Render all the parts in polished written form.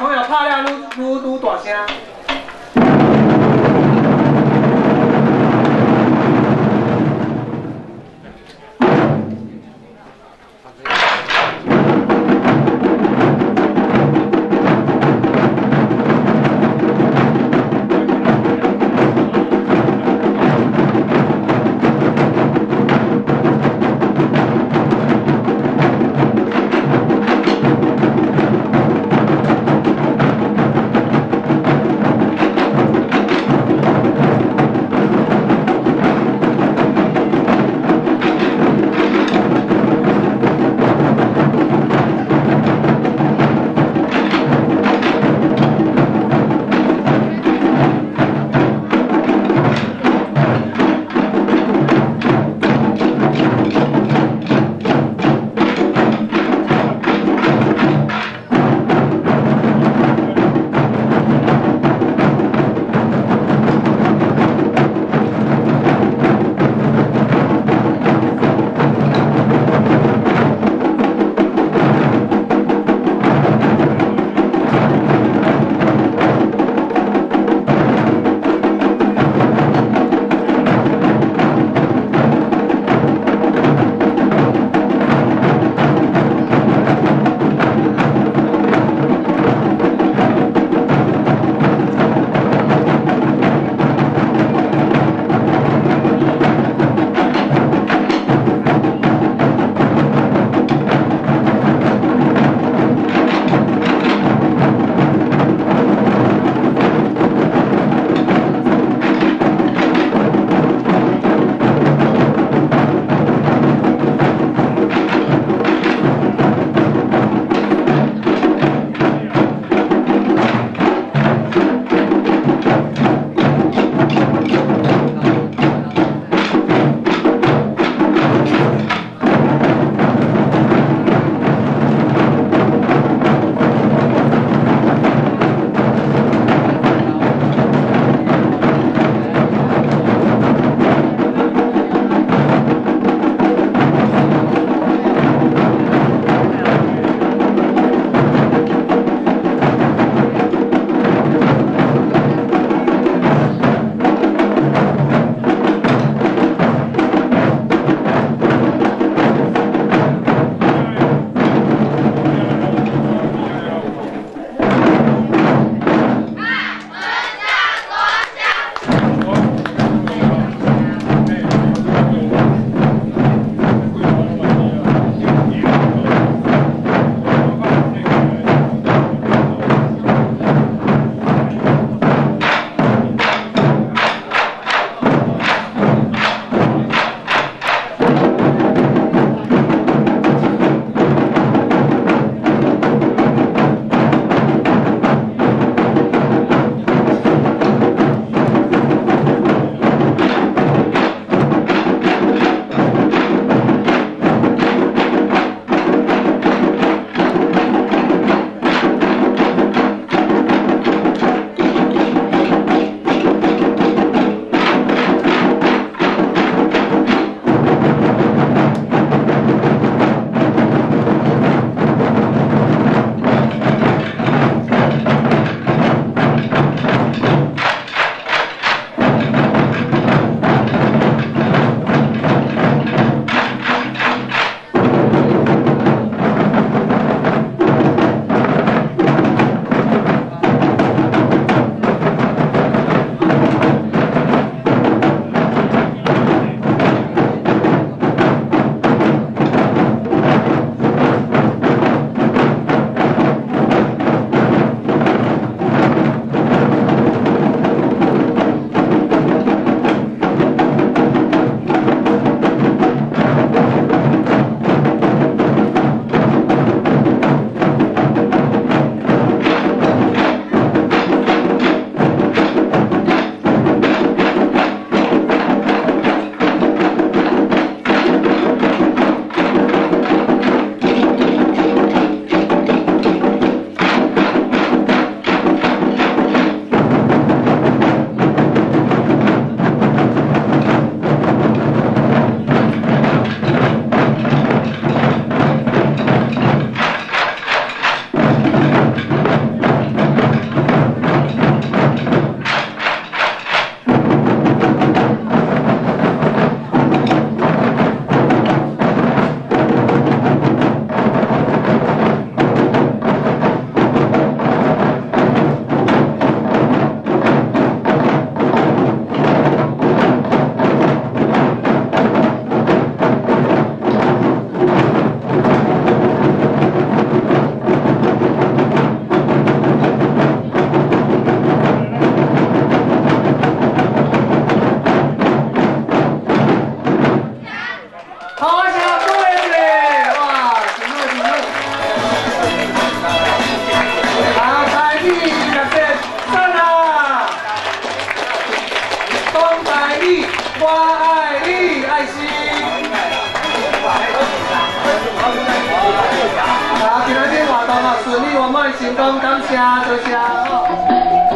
朋友拍了愈愈愈大聲。成功，感謝，多謝。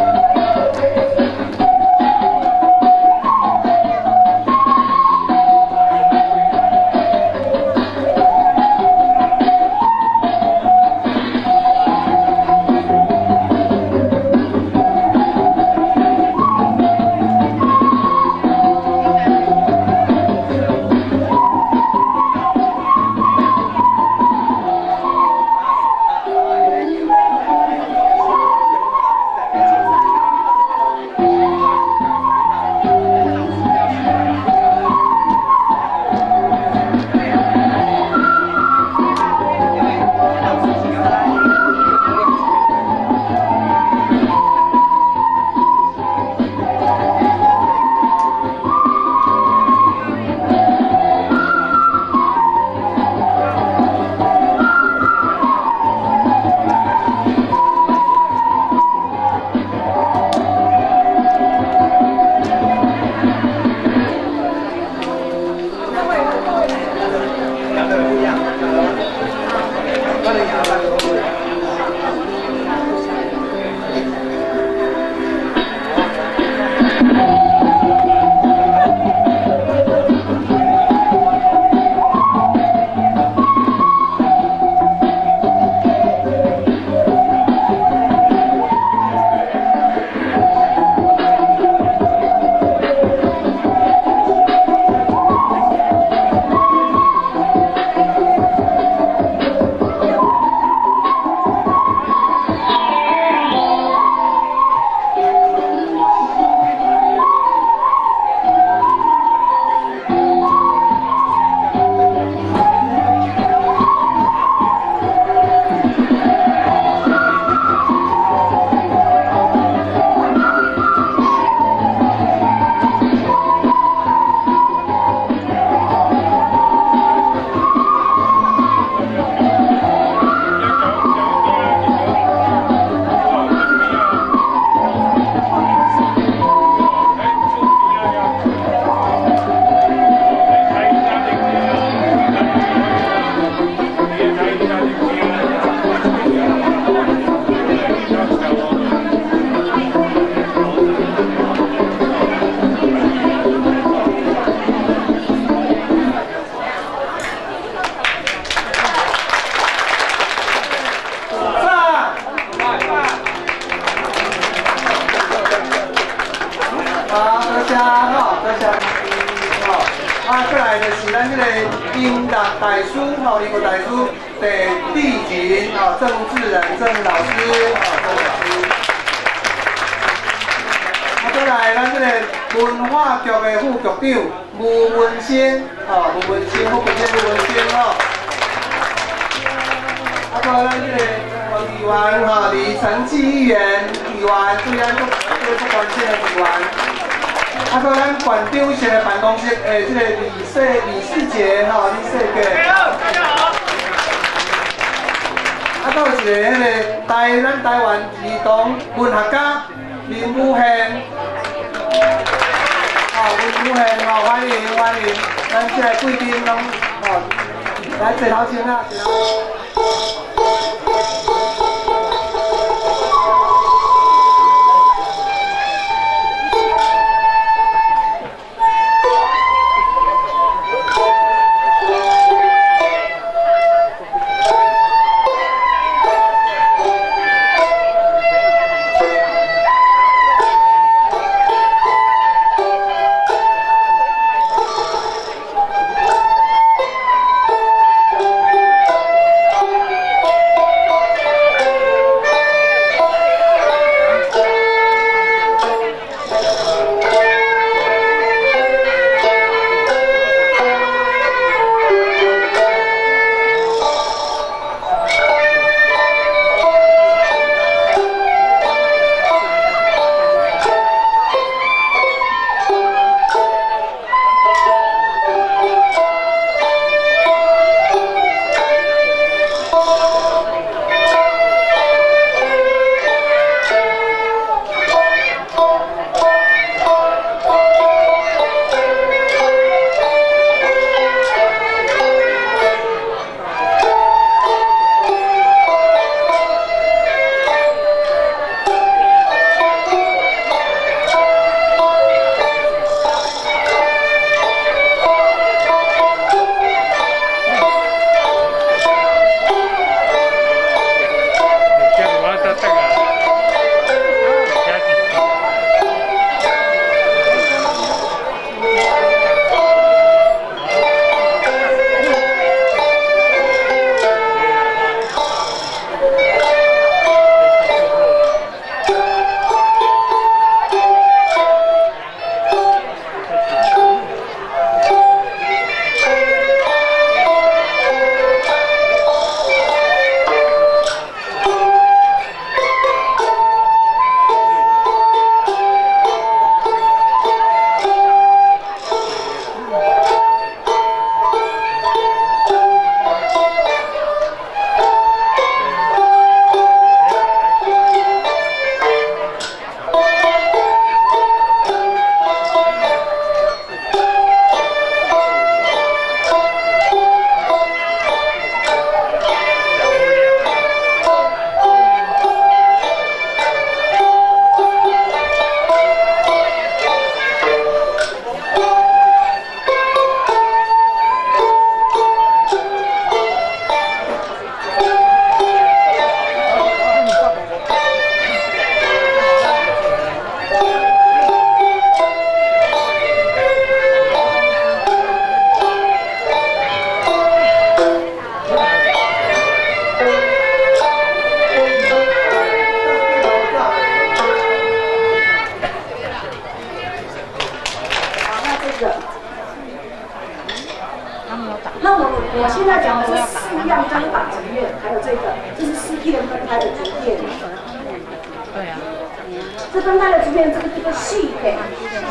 這分開的竹片，這個叫做細片。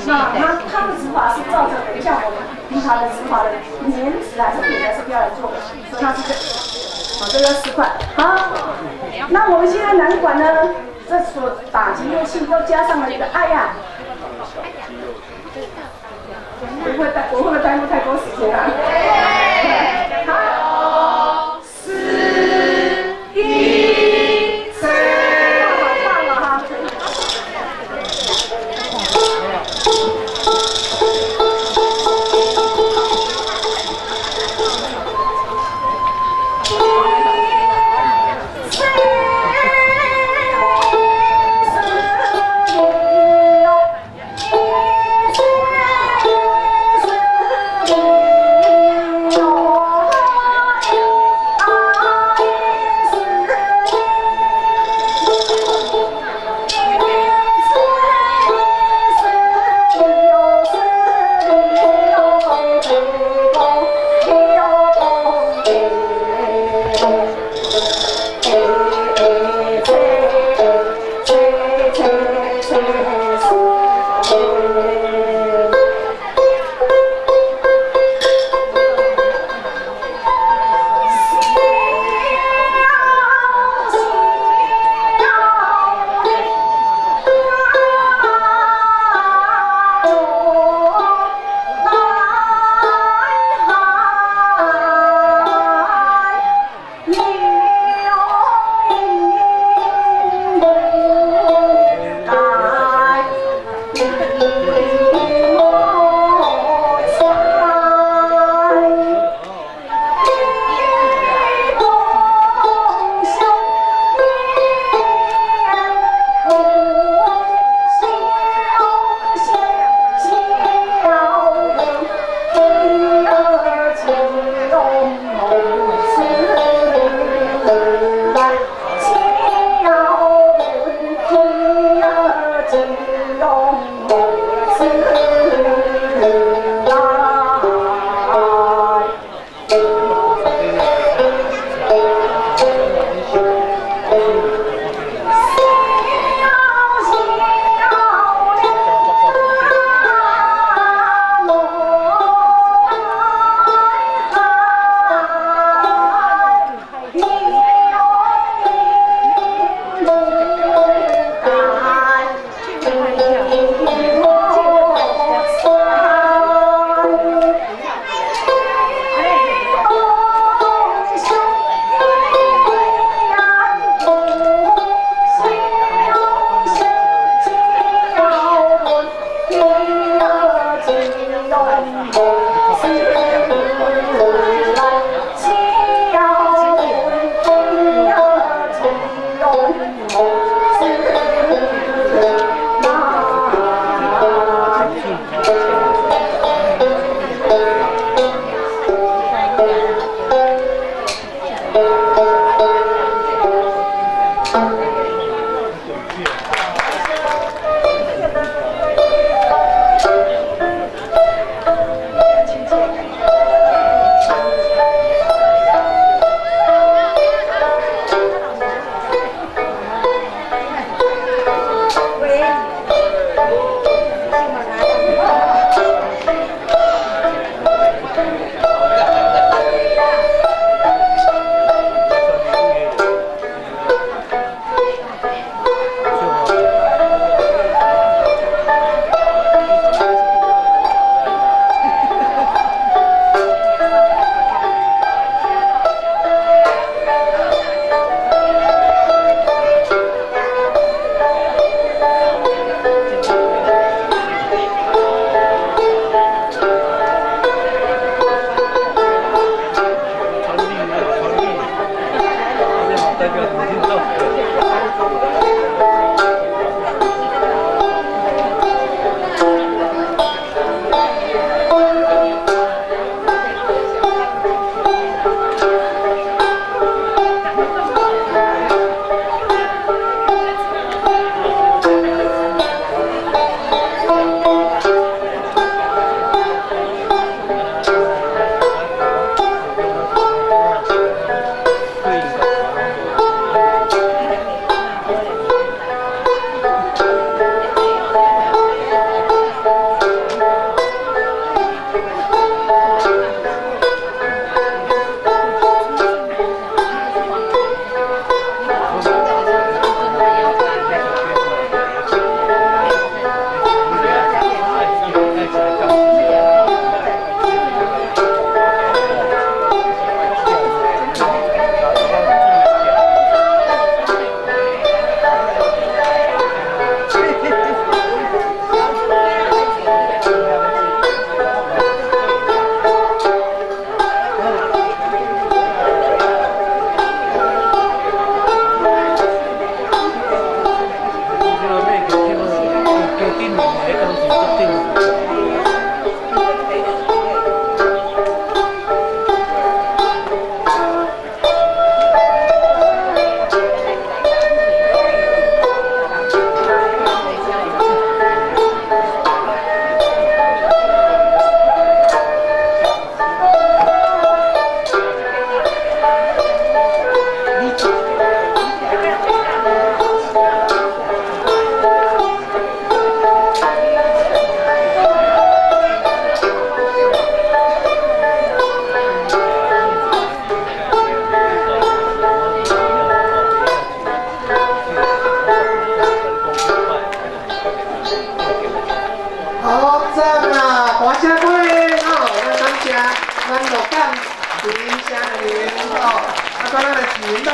那它的指法是照着等一下我們平常的指法的粘紙還是扁的是標來做的，所以它是這，好，這個4塊。好，那我們現在南管呢，這所打擊樂器又加上了一個哎呀，我會不會耽誤太多時間啊？好，四一三，好棒了哈！1、4、6、1、4、6。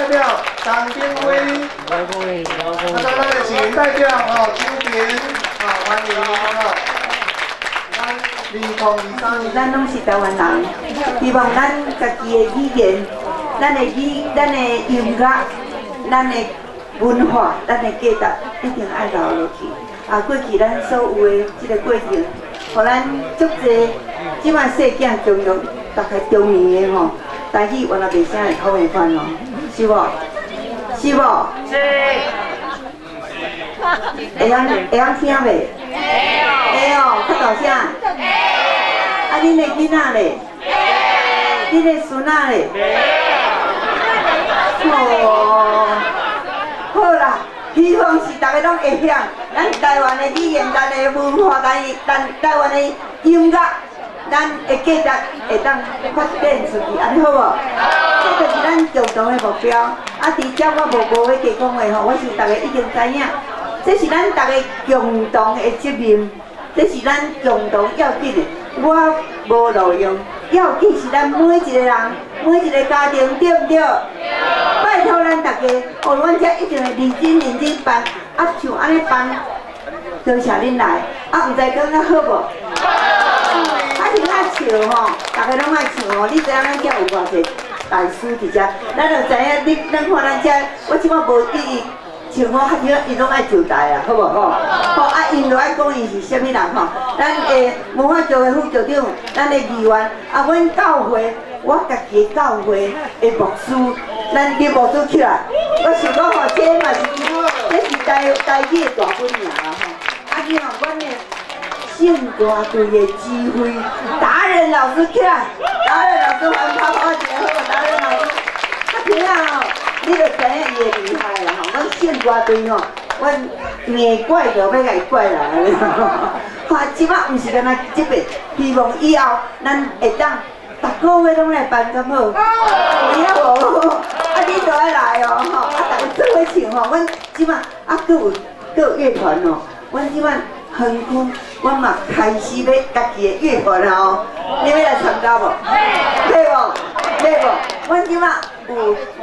表张炳辉，啊，咱的市民代表吼周平，啊，歡迎吼。咱2023年，咱攏是台灣人，希望咱家己的語言、咱的音樂、咱的文化、咱的價值，一定愛留落去。啊，過去咱所有的這個過程，予咱足濟，這擺細囝中中，大概中年的吼，台語原來袂啥會口會番哦，是無？是無？是。會曉聽袂？會哦，較大聲。啊，恁的囡仔咧？恁的孫仔咧？哦，好啦，希望是逐家攏會曉咱台灣的語言、咱的文化、咱台灣的音樂，咱的價值會當發展出去，按呢好無？這就是咱共同的目標。啊，佇遮我無欲加講話吼，我想逐家已經知影，這是咱逐家共同的責任，這是咱共同要緊的。我無路用，要緊是咱每一個人、每一個家庭，對毋對？拜託咱大家，哦，阮遮一定會認真認真辦，啊，像按呢辦，多謝恁來，啊，毋知講較好無？啊，是愛笑吼，逐家攏愛笑吼。你知影咱遮有偌濟大師佇遮，咱就知影你咱看咱遮，我這擺無意義。像我，𪜶攏愛招待啊，好無吼？吼啊，𪜶就愛講𪜶是啥物人吼？咱的文化局的副局長，咱的議員，啊，阮教會，我家己的教會的牧師，咱林牧師起來，我想講吼，這嘛是，這是台語的大本營啊吼。啊，你吼，阮的聖歌隊的指揮達人老師起來，達人老師還拍拍一下好無？達人老師，啊，聽啊吼。你就知影伊的厲害啦吼！阮聖歌隊吼，阮硬怪就欲共伊怪來啊！哈，這擺毋是干焦這擺，希望以後咱會當逐個月攏來辦，敢好？有影無？啊，恁都愛來哦吼！啊，逐家做伙唱吼，阮這擺啊，閣有樂團哦，阮這擺園區，阮嘛開始欲家己的樂團哦，你欲來參加無？欲無？欲無？阮這擺有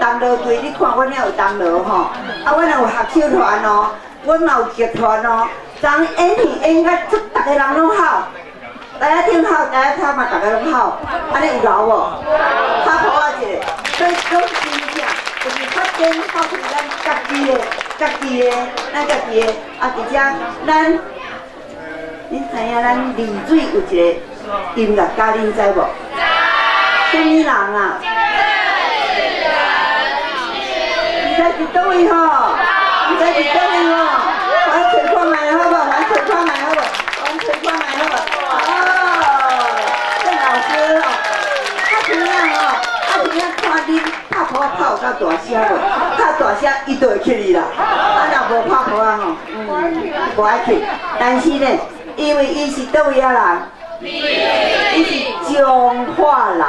銅鑼隊，你看阮遐有銅鑼吼，啊，阮也有合唱團哦，阮嘛有劇團哦，昨演戲演甲足，逐个人攏哭，台仔頂哭，台仔跤嘛，逐家攏哭，按呢有流無？拍噗仔一下，所以攏真正就是發展發揮咱家己的、家己的、咱家己的，啊，佇遮咱，恁知影咱麗水有一個音樂家，恁知無？啥物人啊？毋知佇佗位吼？毋知佇佗位吼？來揣看覓好無？來揣看覓好無？來揣看覓好無？哦，鄭老師哦，較聽啊吼，啊聽啊看恁拍噗仔拍有夠大聲無？拍大聲，伊就會起去啦。啊，若無拍噗仔吼，無愛去。但是呢，因為伊是佗位仔人？伊是彰化人，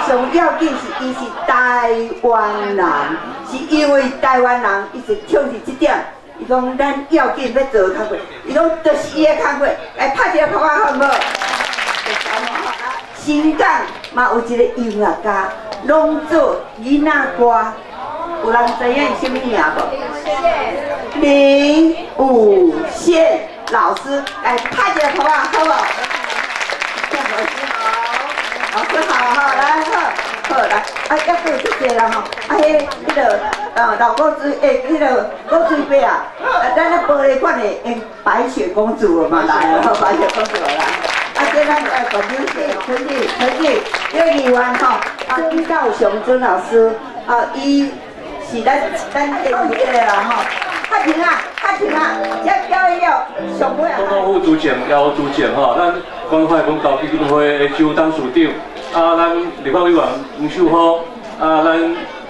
上要緊是伊是台灣人，是因為台灣人，伊是衝佇這點，伊講咱要緊欲做工課，伊講就是伊的工課，來拍一個噗仔好毋好？新港嘛有一個音樂家，攏做囡仔歌，有人知影伊啥物名無？林武憲老師，來拍一個噗仔好無？老師好，老師好哈，來好，好來，啊，猶閣有足濟人吼，啊，彼、彼個，老古錐，欸，彼個古錐伯啊，啊，咱咧玻璃館的白雪公主嘛來啊，白雪公主來，啊，這咱愛館長陳志，陳志，這個議員吼，啊，曾道雄曾老師，啊，伊是咱電視的啦吼，較停啊，較停啊，這表演了上尾啊。總統府主席、姚主席吼，咱關懷文教基金會的周董事長，啊，咱立法委員吳秀峰，啊，咱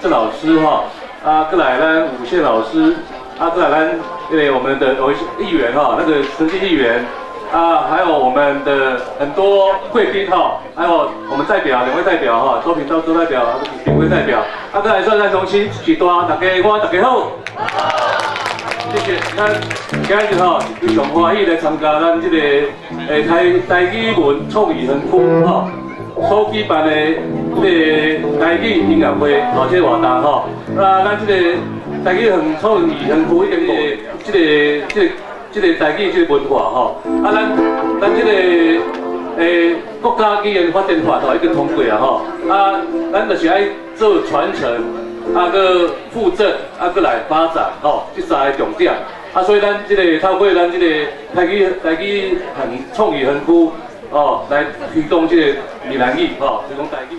鄭老師吼，啊，閣來咱武憲老師，啊，閣來咱那個我們的有議員哈，那個陳進議員，啊，還有我們的很多貴賓哈，還有我們代表兩位代表哈，周平道周代表，兩位代表，啊，閣來算咱鄉親一大，大家我大家好。謝謝，咱今日吼是非常歡喜來參加咱這個台語文創意園區吼。所举办的这个台语音乐会，吼，这个活动吼，啊，咱这个台语园创意园区已经这个台语这个文化吼，啊，咱这个国家语言发展法吼已经通过啊吼，啊，咱就是爱做传承，啊，阁复振，啊，阁来发展吼，这三个重点。啊，所以咱这个透过咱这个台语园创意园区哦，来推动这个闽南语吼，推广台语。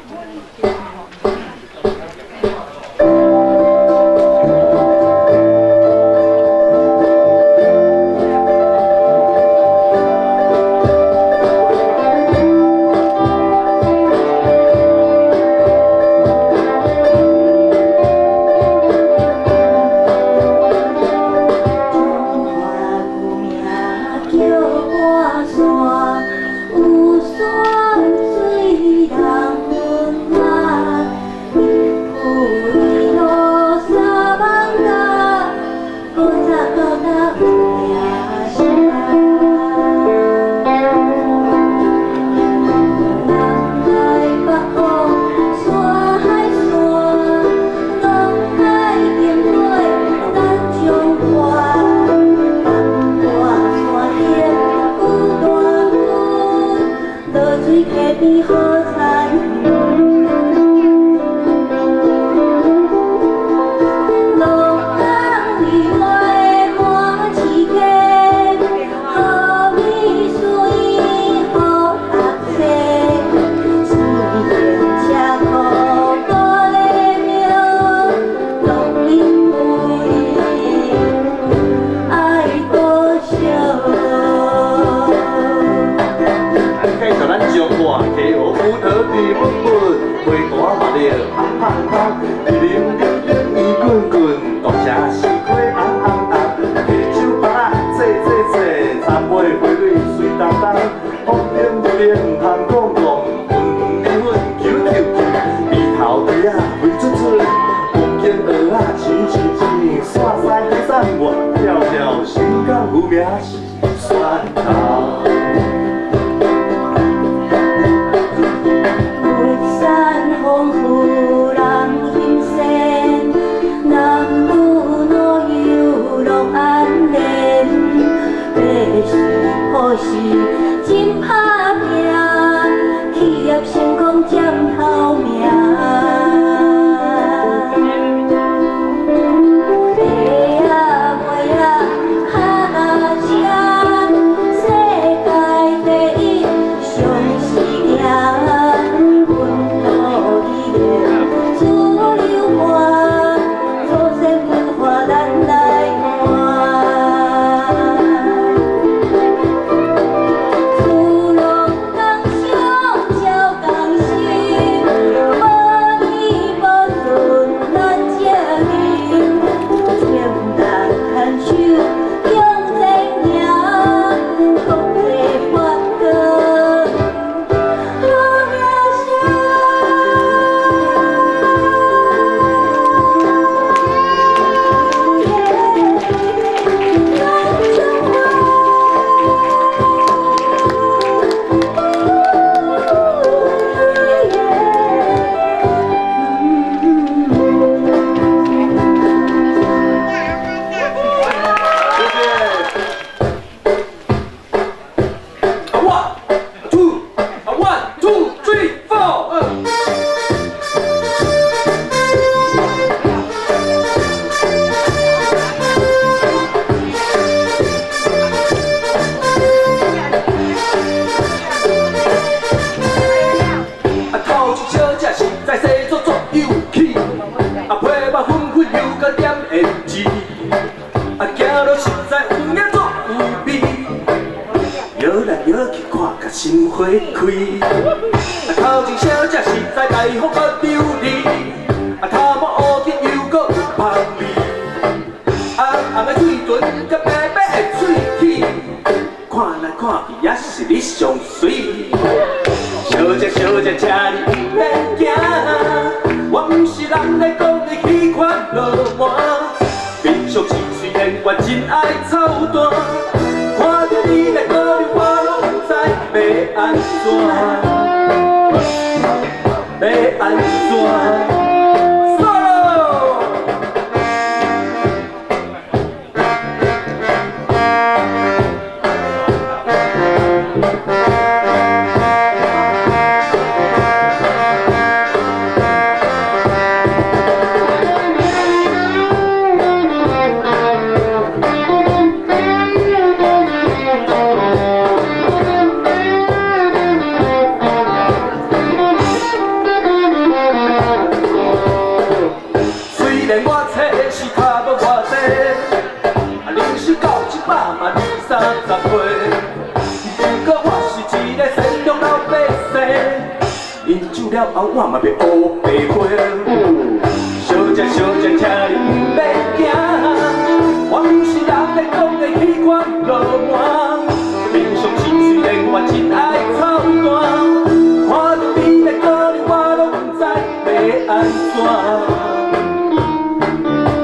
心花开，啊，头前小姐实在大方阁流利，啊，头毛乌铁又阁有香味，红红的嘴唇佮白白的喙齿，看来看去也是你上媠。小姐小姐，请你毋免惊，我毋是人来讲你彼款浪漫，平常时虽然我真爱操蛋，看著你来顾虑我拢不知欲按怎。欲按怎？Solo。雖然我冊是較無偌濟，人生到這擺嘛二三十歲，不過我是一个善良老百姓，飲酒了後我嘛袂烏白花。小姐小姐，請你毋免驚，我毋是人咧講的彼款流氓，平常時雖然我真愛操蛋，看著你的姑娘我攏毋知欲按怎。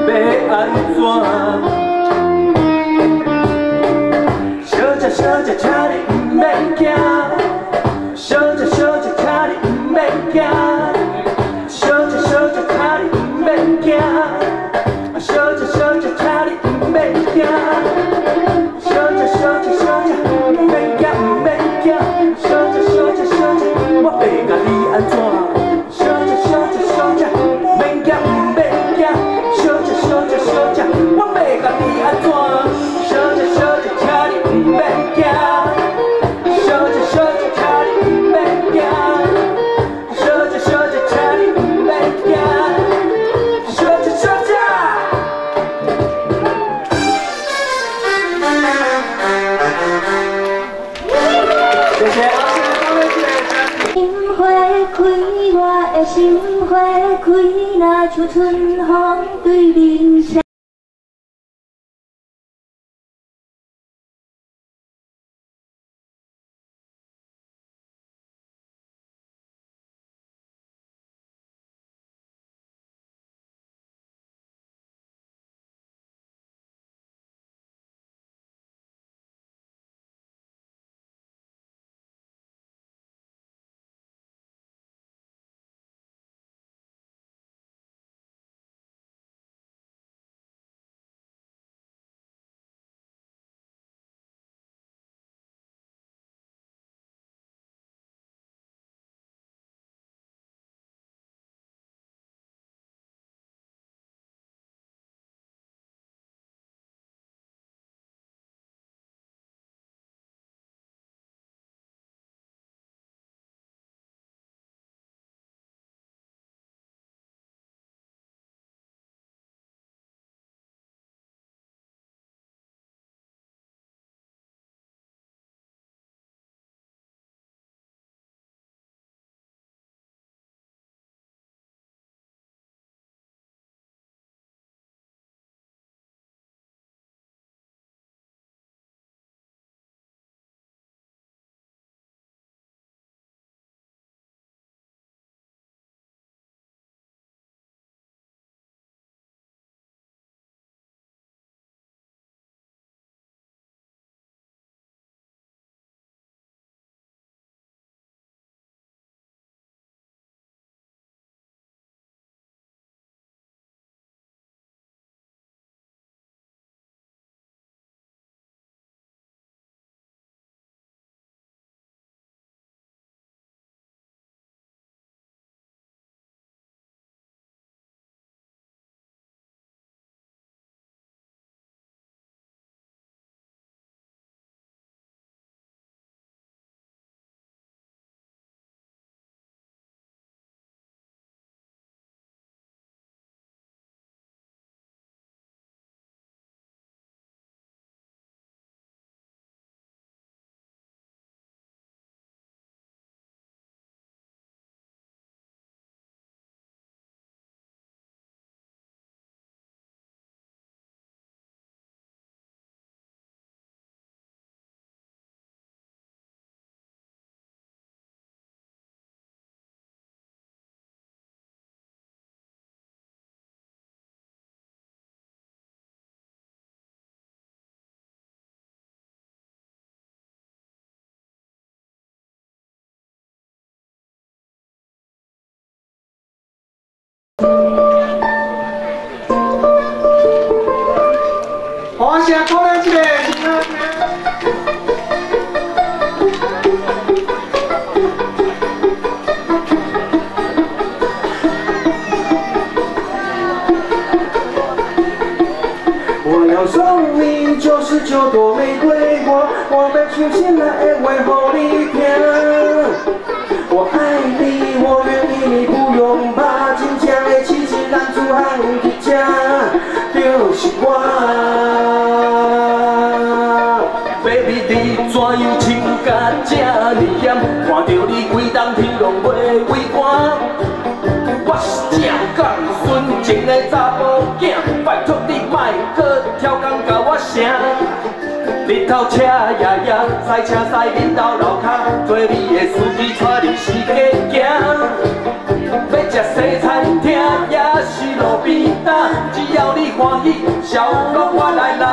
欲按怎？小姐小姐，請你毋免驚。小姐小姐，請你毋免驚。小姐小姐，請你毋免驚。小姐小姐，請你毋免驚。小姐小姐小姐，毋免驚毋免驚。小姐小姐小姐，我欲共你按怎？小姐小姐小姐，免驚毋免驚。小姐小姐小姐，我欲共你按怎？小姐小姐，請你毋免驚。小姐小姐，請你毋免驚。小姐小姐，請你毋免驚。小姐小姐。謝謝。心花開，我的心花開，若像春風對面車。你99朵玫瑰花，我欲唱心內的話予你聽。我愛你，我願意，你不用怕，真正的痴情男子漢佇這，就是我。Baby，你怎樣穿甲這呢險？看著你規冬天攏袂畏寒。我是正港純情的查埔囝，拜託你莫閣刁工共我聲。日頭赤炎炎，賽車賽恁兜樓跤，做你的司機帶你四界行。欲食西餐廳，抑是路邊攤，只要你歡喜，燒滷我來拿。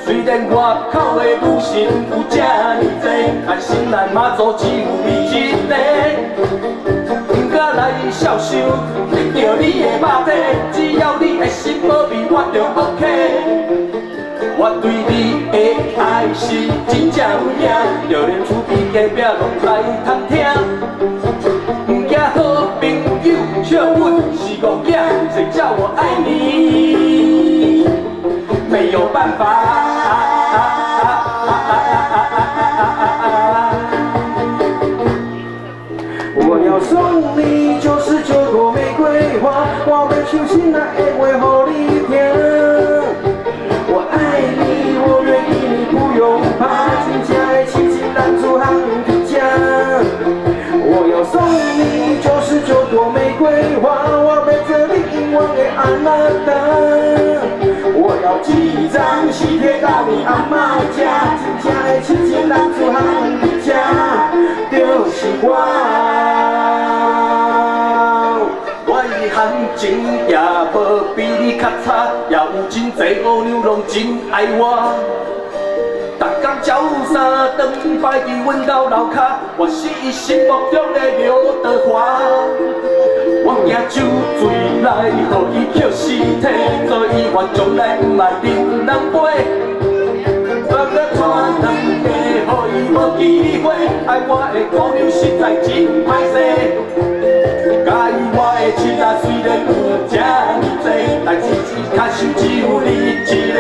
雖然外口的女神有這呢濟，但心內媽祖只有你一个。毋敢來痟想，得著你的肉體，只要你的心無變，我就 OK。我對你的愛是真正有影，就連厝邊隔壁攏來探聽。毋驚好朋友笑阮是戇囝，誰叫我愛你沒有辦法。我要送你99朵玫瑰花，我欲唱心內的話予你聽。我愛你，我願意，你不用怕，真正的痴情男子漢佇這。我要送你99朵玫瑰花，我欲做你永遠的阿那達。我要一張喜帖到你阿嬤家，真正的痴情男子漢佇這，就是我。我的行情也無比你較差，也有真濟姑娘攏真愛我。逐工照三頓擺佇阮兜樓跤，我是伊心目中的劉德華。我驚酒醉來予伊抾屍體，所以我從來毋愛啉人杯。我閣帶兩个，予伊無機會，愛我的姑娘實在真歹勢。佮意我的痴仔雖然有這呢濟，但是跤手只有你一个。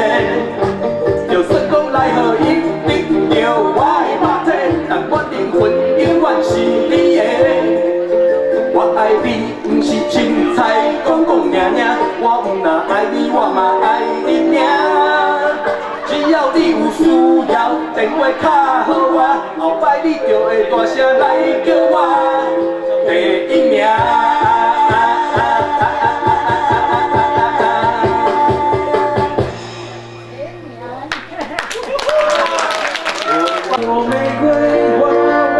就算講來予伊得著我的肉體，但我靈魂永遠是你的。我愛你，毋是凊彩講講爾爾，我毋若愛你，我嘛愛你命。只要你有需要，電話敲予我，後擺你就會大聲來叫我第一名。我玫瑰花，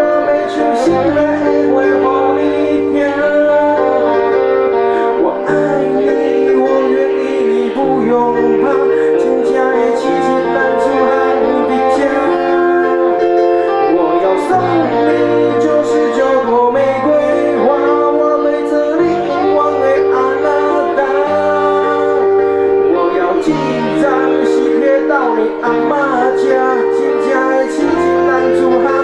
我欲唱心內的話予你聽。我愛你，我願意，你不用怕，真正的痴情男子漢佇這。我要送你99朵玫瑰花，我欲做你永遠的阿那達。我要一張喜帖到你阿嬤家，真正的痴情男子漢。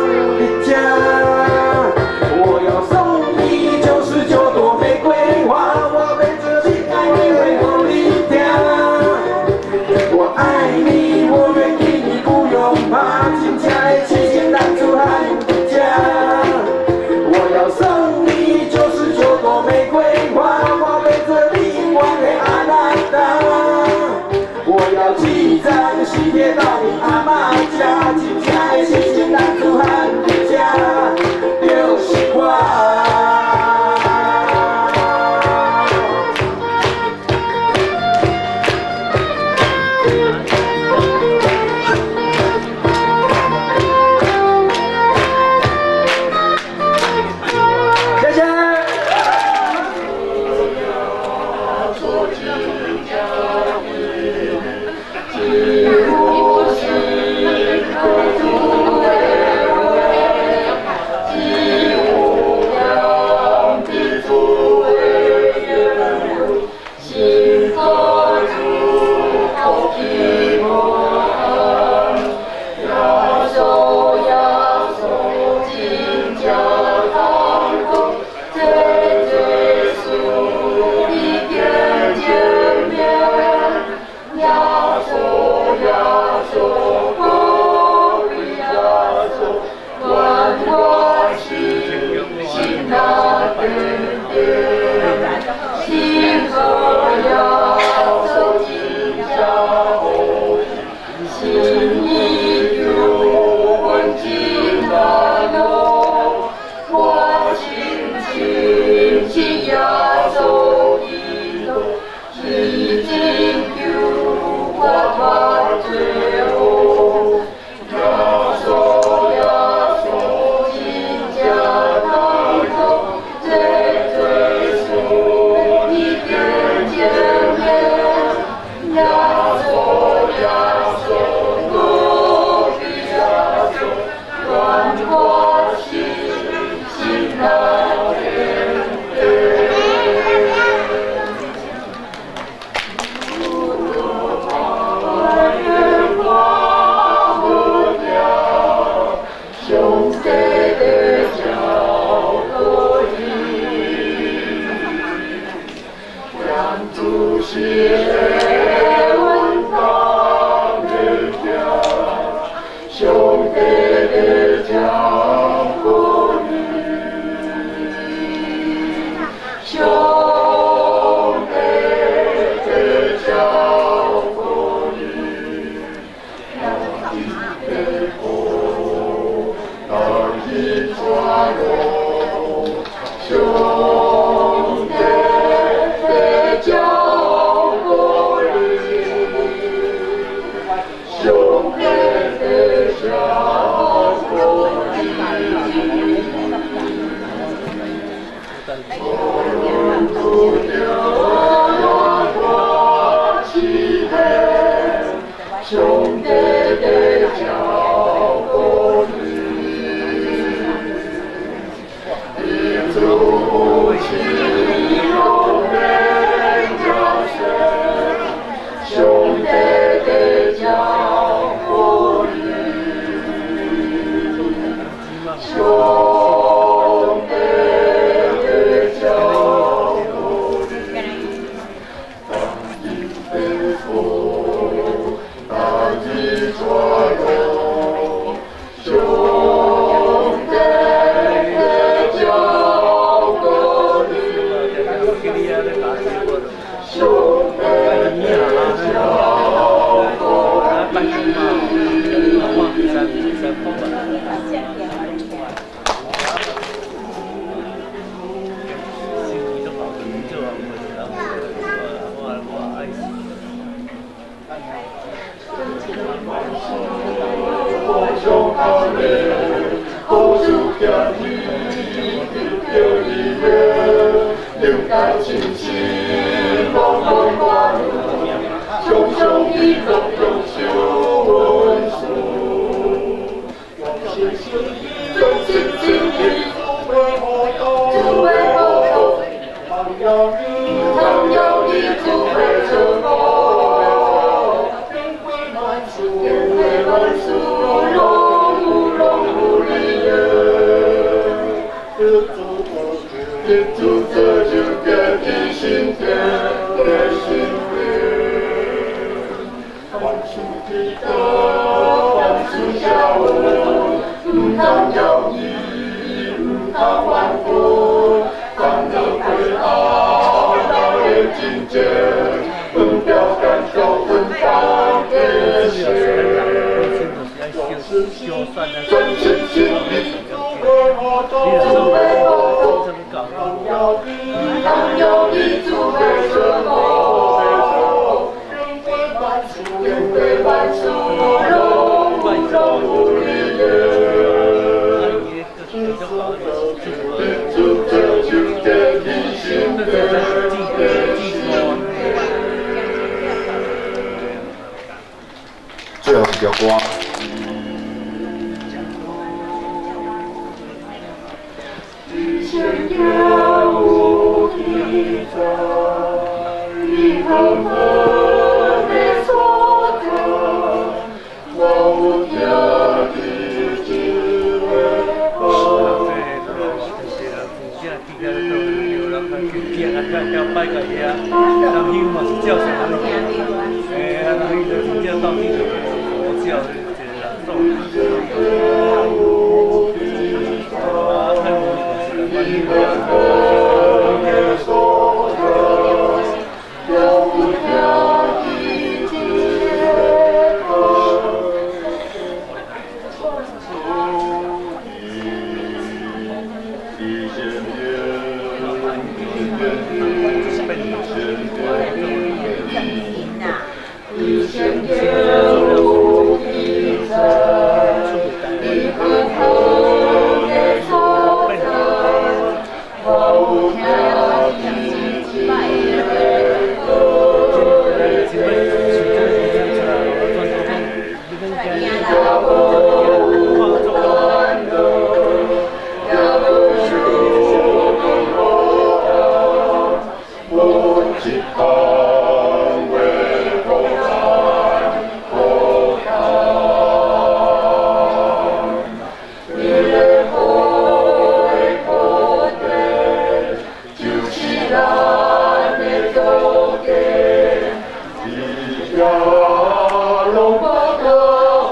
最後一條歌。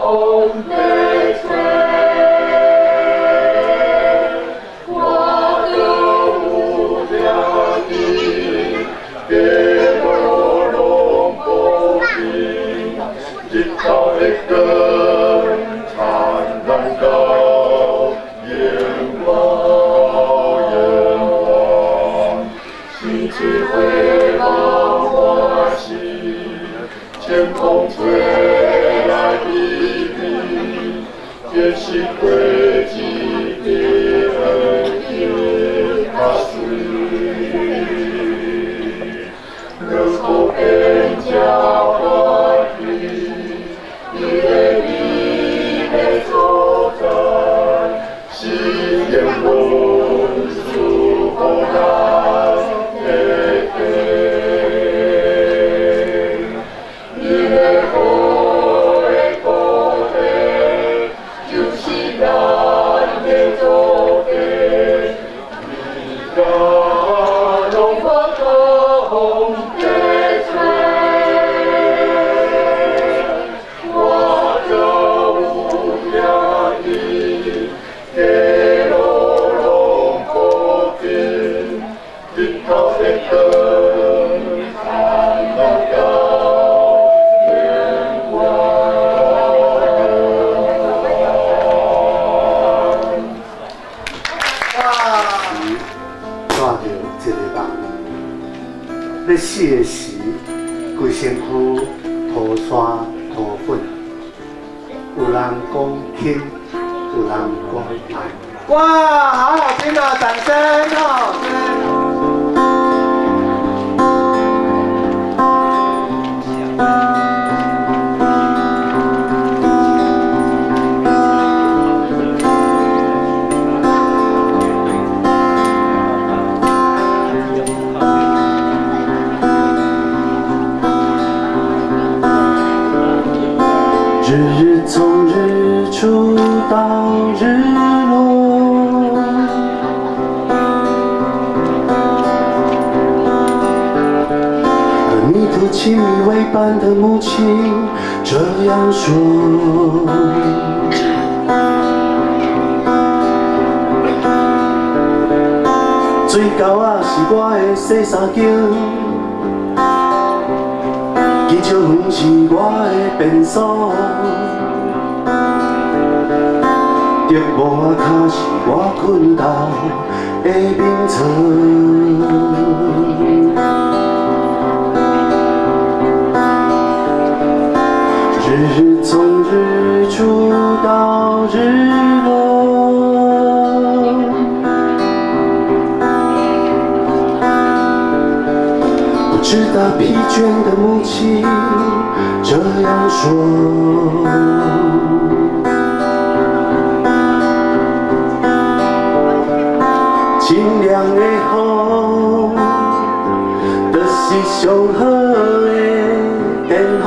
Om. 這是過節的恩典較水，若無變這歡喜，伊的美的所在，是永遠賜予咱的福。伊的好的土地，就是咱的祖地，伊若拢发光的吹，我就有听伊，街路拢铺平，日头的光灿烂到永远。哇！带著一个梦，欲死的时，规身躯塗沙塗粉，有人講輕，有人講愛。哇，好好聽哦，掌聲哦！日日從日出到日落，和泥土親密為伴的母親這樣說。水溝仔是我的洗衫間，香蕉園是我的便所，竹帽仔跤是我困覺的眠床。日日從日出到日落，不知道疲倦的母親這樣說。清涼的風，就是上好的電風。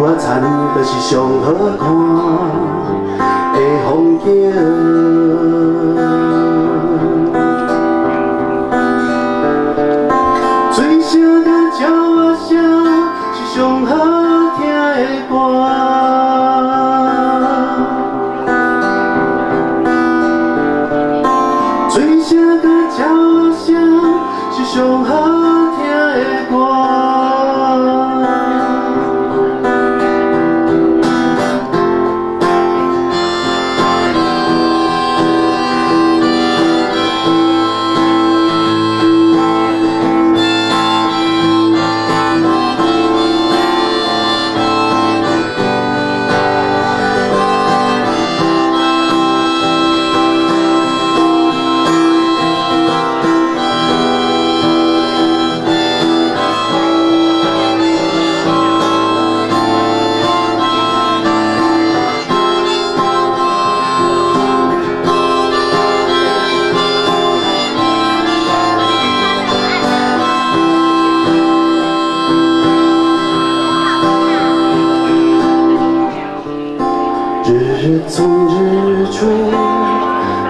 稻仔田，就是上好看的風景。水聲佮鳥仔聲是上好聽的歌。水聲佮鳥仔聲是上好聽的歌。日日從日出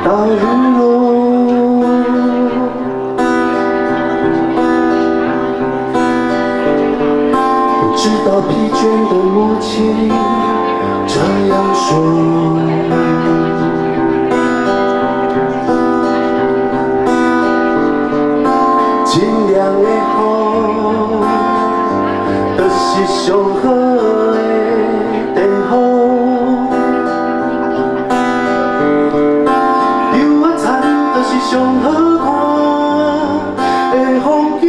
到日落，不知道疲倦的母親這樣說。清涼的風，就是上好的電風。稻仔田，就是上好看的風景。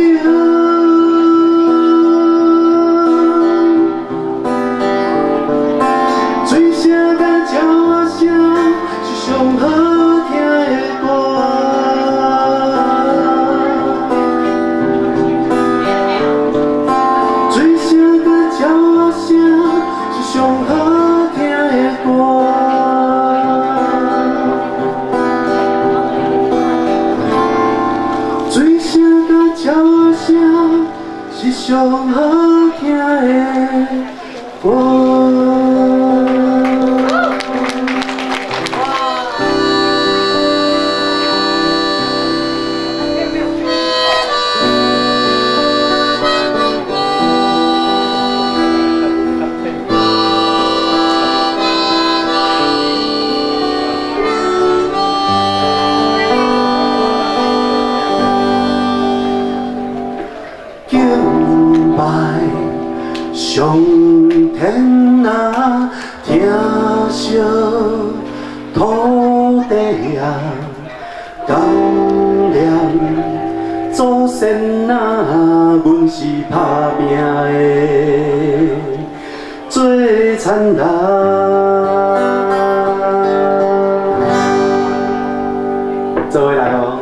上天啊，疼惜土地啊，感念祖先啊，阮是打拼的做田人。做伙来哦。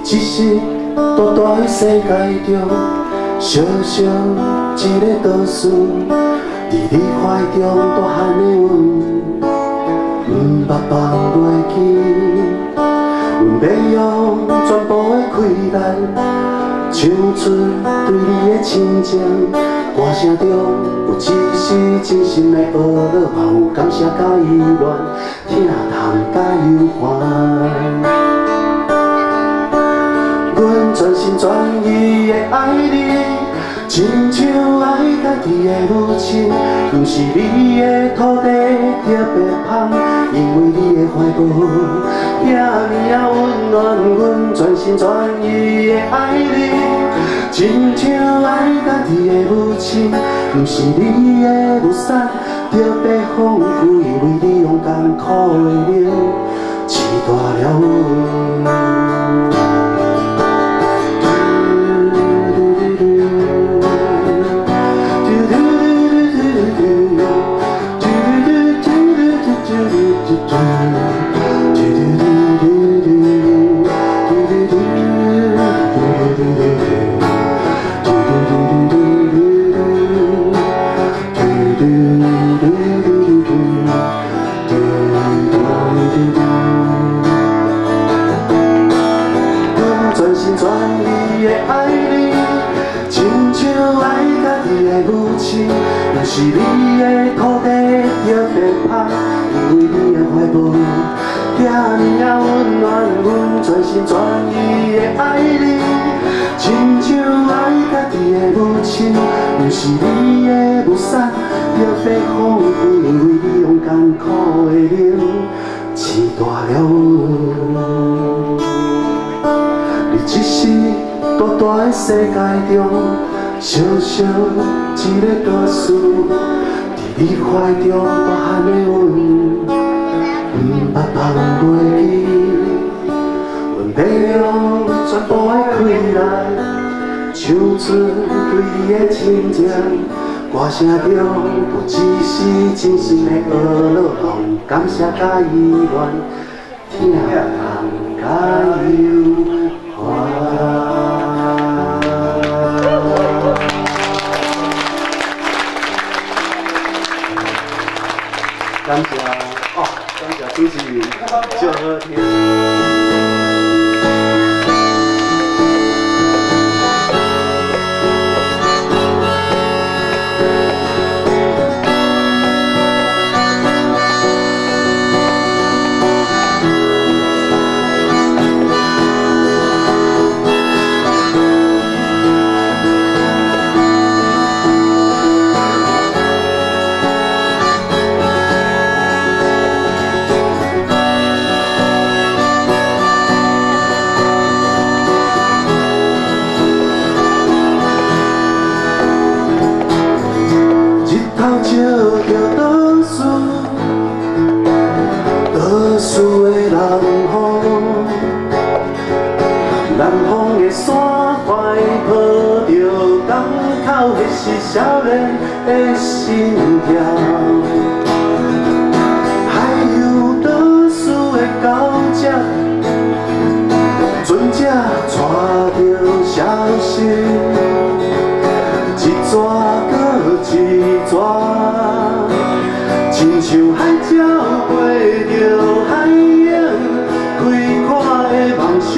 只是大大的世界中，小小一个岛屿，伫你怀中大汉的阮，毋捌放袂记。阮欲用全部的气力，唱出对你的深情。歌声中有一丝真心的呵咾，嘛有感谢佮依恋，疼痛佮忧烦。阮全心全意的爱你，亲像爱家己的母亲。毋是你的土地特别芳，因为你的怀抱遐尔仔温暖。阮全心全意的爱你，亲像爱家己的母亲。毋是你的物产特别丰富，因为你用艰苦的奶饲大了阮。是你的土地特別芳，因為你的懷抱這呢仔溫暖，阮全心全意的愛你，親像愛家己的母親。毋是你的雨傘特別豐富，因為你用艱苦的奶飼大了阮。你只是大大的世界中，小小一个故事，佇你懷中大漢的阮，毋捌放袂記。阮欲用全部的氣力，唱出對你的深情。歌聲中不只是真心的呵咾，嘛有感謝佮意願，疼痛佮憂煩。感謝哦，感謝主持人，祝好聽。是少年的心跳，海洋倒数的到这，船只带著消息，一逝阁一逝，亲像海鸟飞著海涌，开阔的梦想。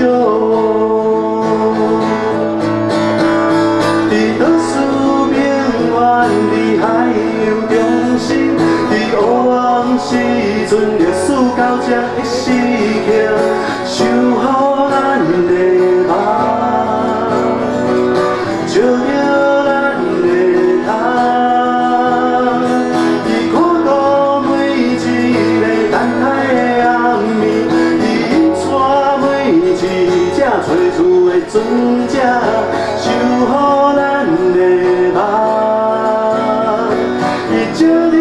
时阵历史到这的时刻，守予咱的梦，照著咱的头。伊看顾每一个等待的暗暝，伊带每一只找厝的船只，守予咱的梦，伊照著。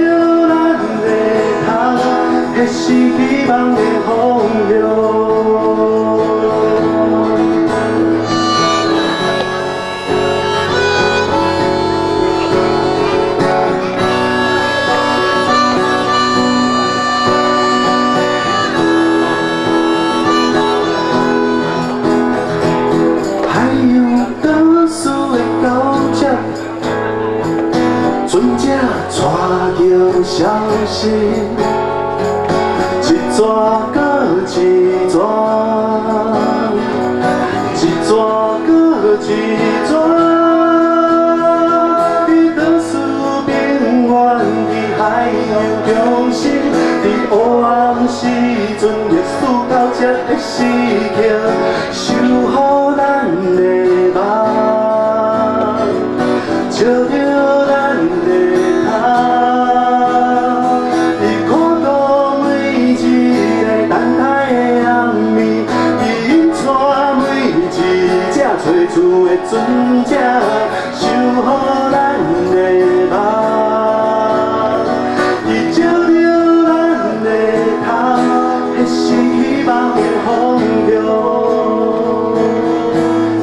彼是希望的方向。海洋倒数的到这，船只带著消息。一逝阁一逝，一逝阁一逝。伫倒数边缘，伫海洋中心，伫黑暗时阵，历史到这的时刻，守予咱的梦，照著咱的头。找厝的船只，守予咱的梦，伊照著咱的头，彼是希望的方向，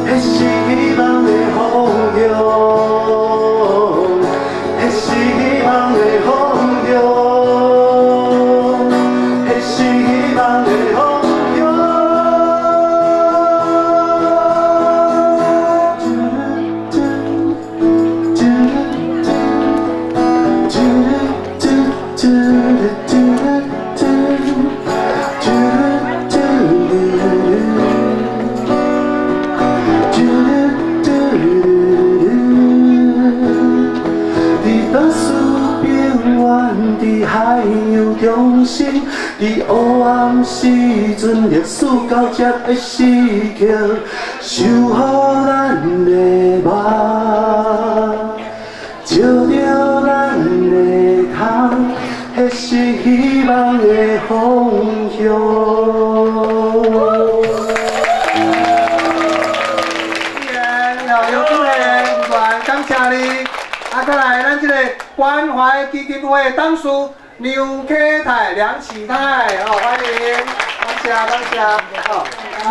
彼是希望的方向，彼是希望的方向，彼是希望的方向。咱佇海洋中心，佇黑暗時陣，歷史交接的時刻，守護咱的夢，照著咱的窗，彼是希望的方向。刘主任，感謝你。啊，閣來咱這個關懷基金會董事梁啟泰、梁啟泰，哦，歡迎，感謝感謝，哦。好，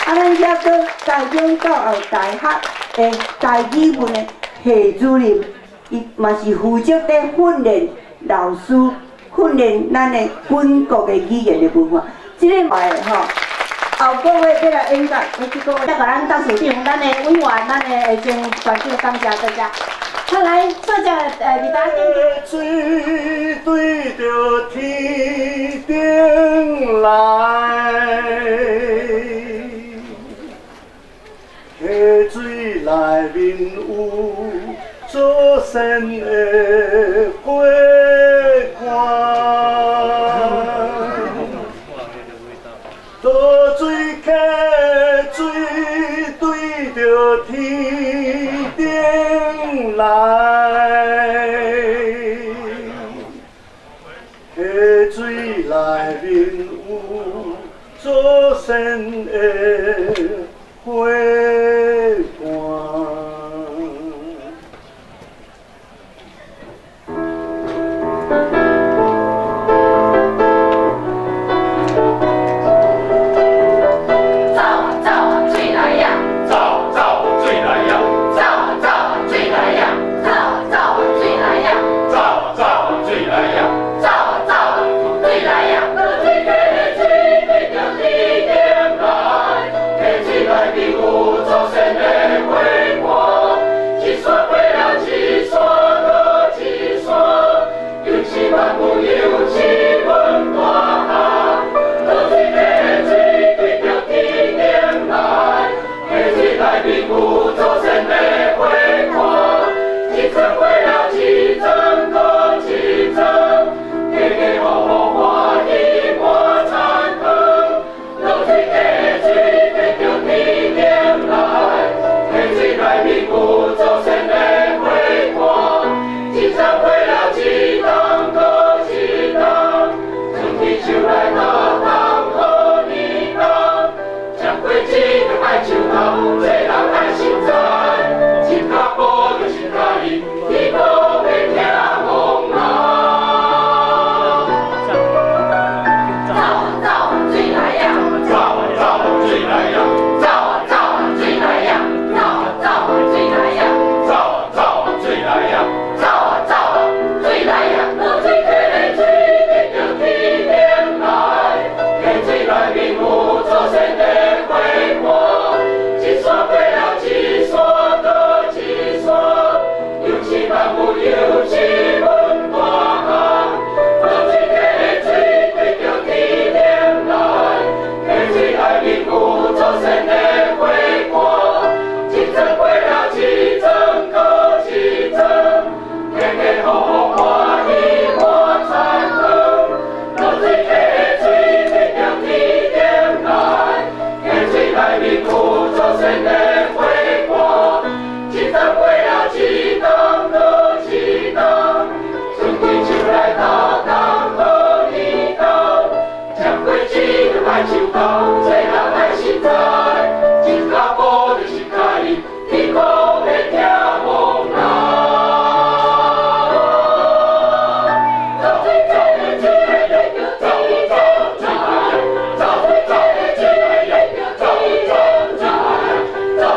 啊，咱遮閣台中教育大學的台語文的系主任，伊嘛是負責咧訓練老師，訓練咱的本國的語言的文化。這個吼。後個月欲來演講，這個月再共咱董事長、咱的委員、咱的行政團隊感謝大家。好，來，做只二大水對著天頂來，溪水內面有祖先的花冠。濁水溪水對著天頂來，溪水內面有祖先的花冠。走。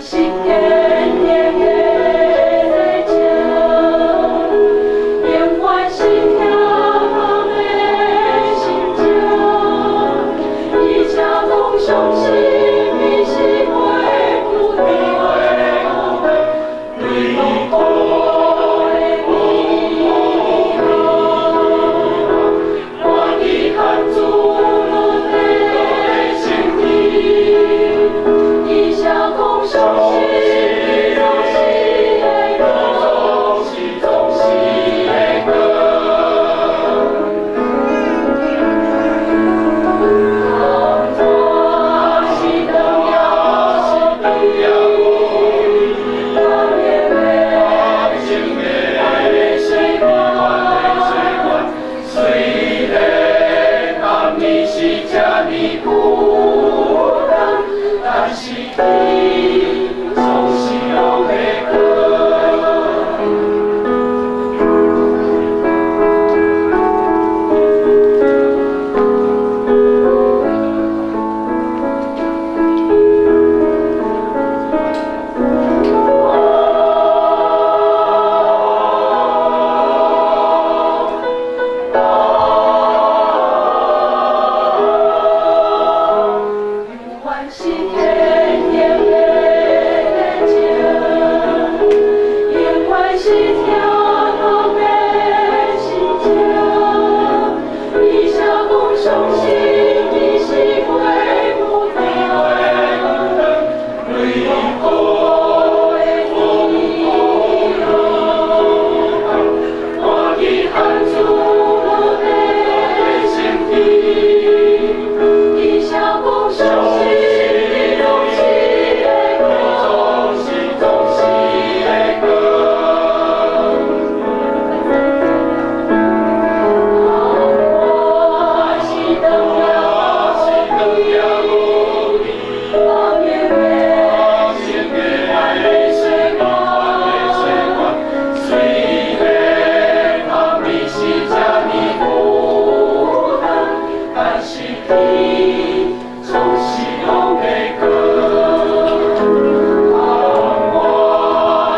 是坚定的情，永远是疼痛的心情。伊才讲相信伊是袂孤单，对苦的美好，我伫汉主路的身边，伊写讲相信总是会过，总是会过。我是长夜无边，岁月，虽然暗暝是这呢孤单，但是天总是拢会过。永远是坚定的情，永远是疼痛的心情。伊写讲相信伊是袂孤单，对苦的美好，我伫汉主路的身边。伊写讲相信总是会过，总是会过。我是长夜无边，放烟的岁月。虽然暗暝是这呢孤单，但是天总是拢会过。我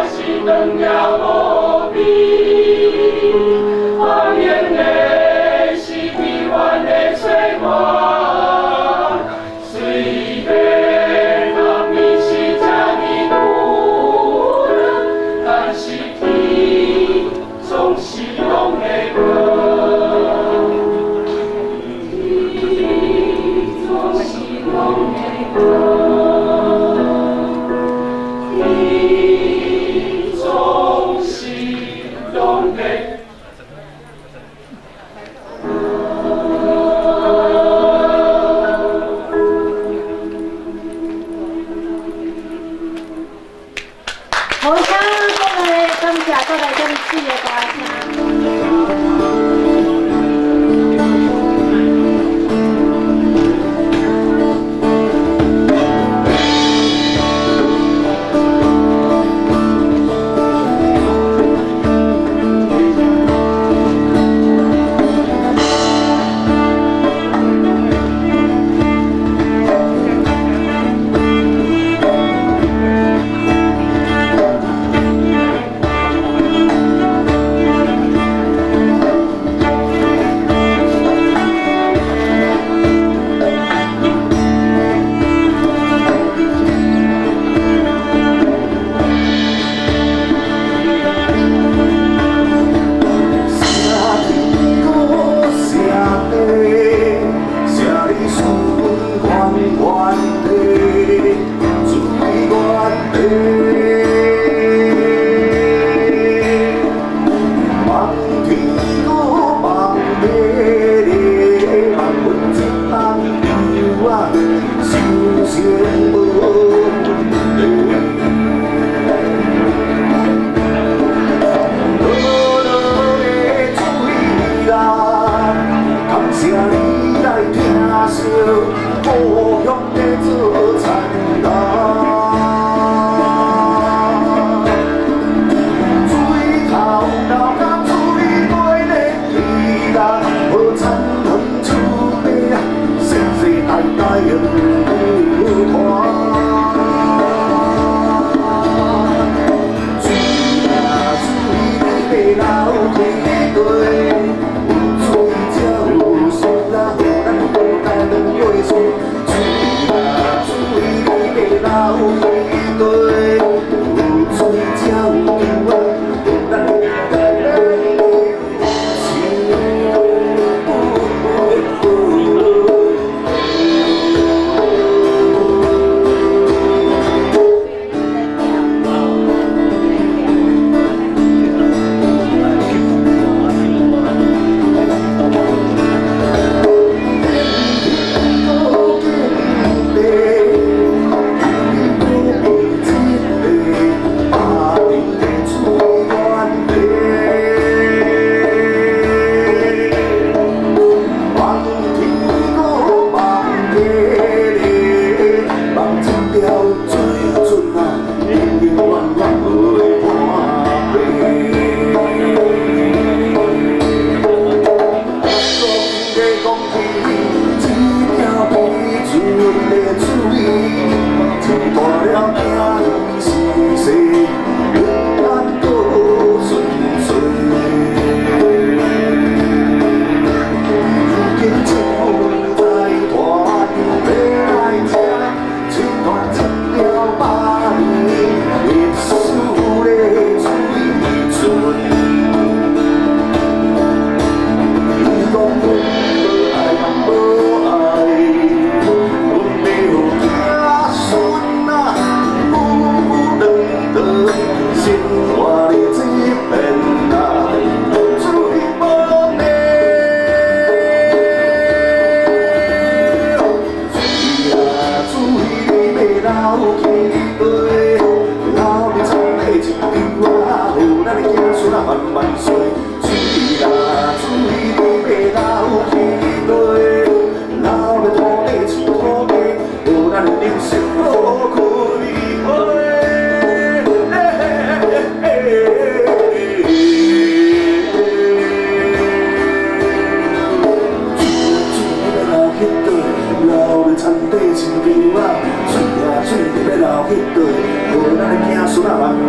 是长夜无边，放烟的是悲怨的岁月。虽然暗暝是这呢孤单，但是天总是拢会过。天总是拢会过，天总是拢会。好声，过来，感谢过来这么水的歌声。故乡的做田人。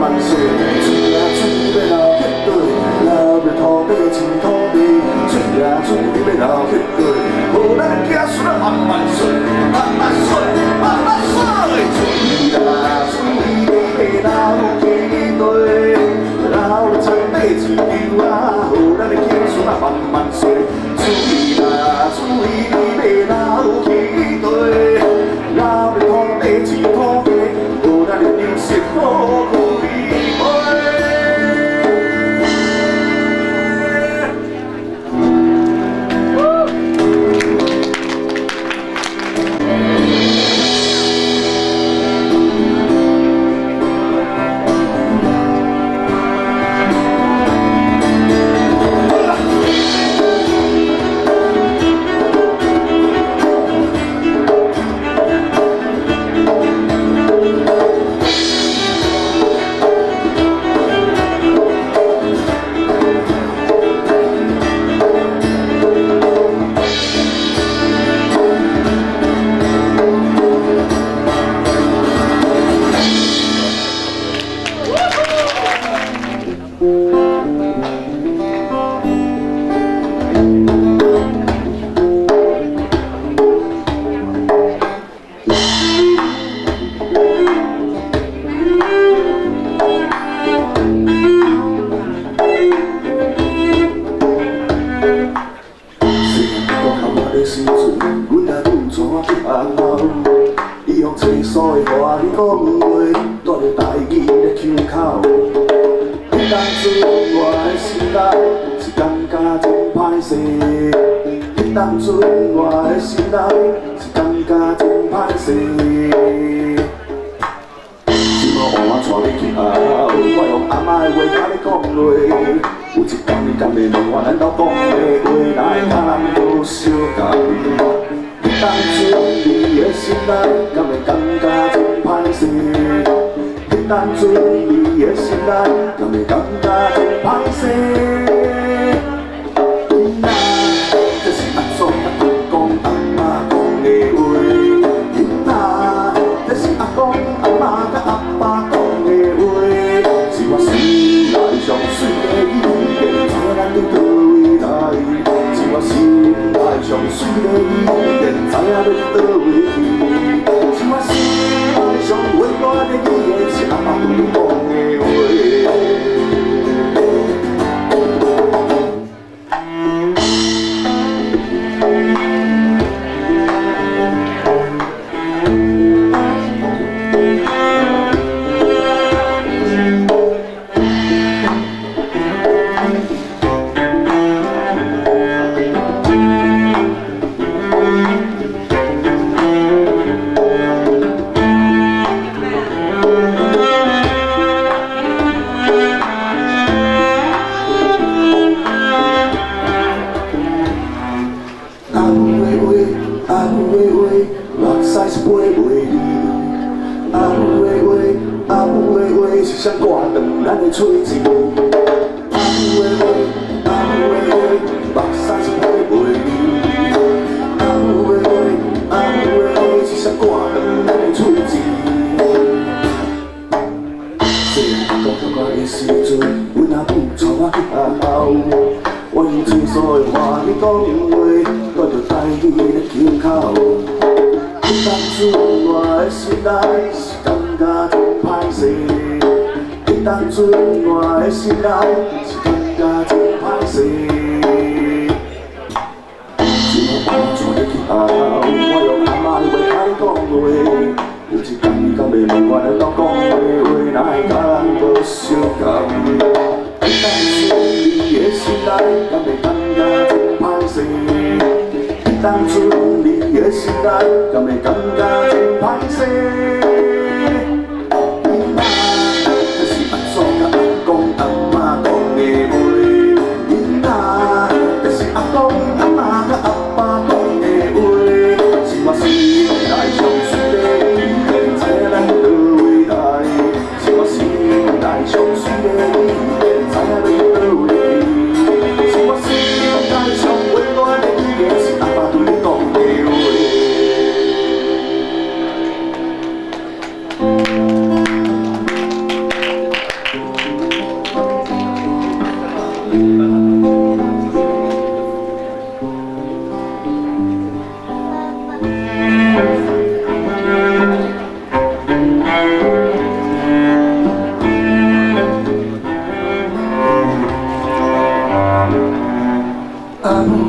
慢说。水啊水欲流去佗，流入土地像土地。水啊水欲流去佗，予咱的子孙啊慢慢说，慢慢说，慢慢说。水啊水欲流去佗，流入田地饲牛啊，予咱的子孙啊慢慢说。水啊水欲流去佗，流入土地饲土地，予咱的粮食好过美。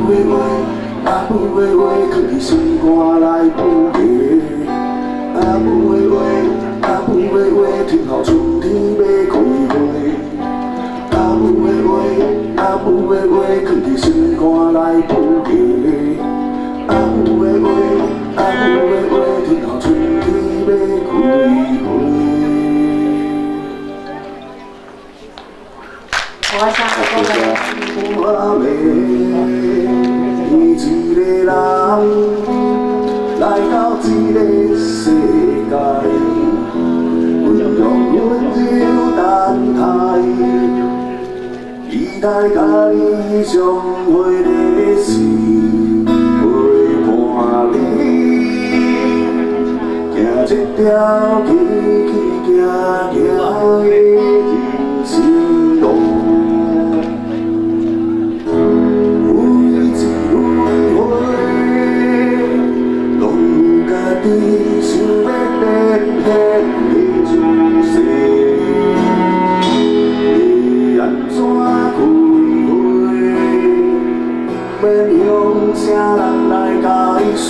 的話，阿母的話，囥佇心肝內不離。阿母的話，阿母的話，聽候春天欲開花。阿母的話，阿母的話，囥佇心肝內不離。阿母的話，阿母的話，聽候春天欲開花。我想我袂一个人来到这个世界，温柔温柔等待，期待佮你相会的时，陪伴你，行这条起起行行的人生路。你想欲连线的姿势，欲按怎开花？免向啥人来解说。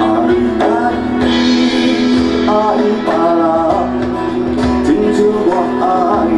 爱家己，爱别人，亲像我爱你。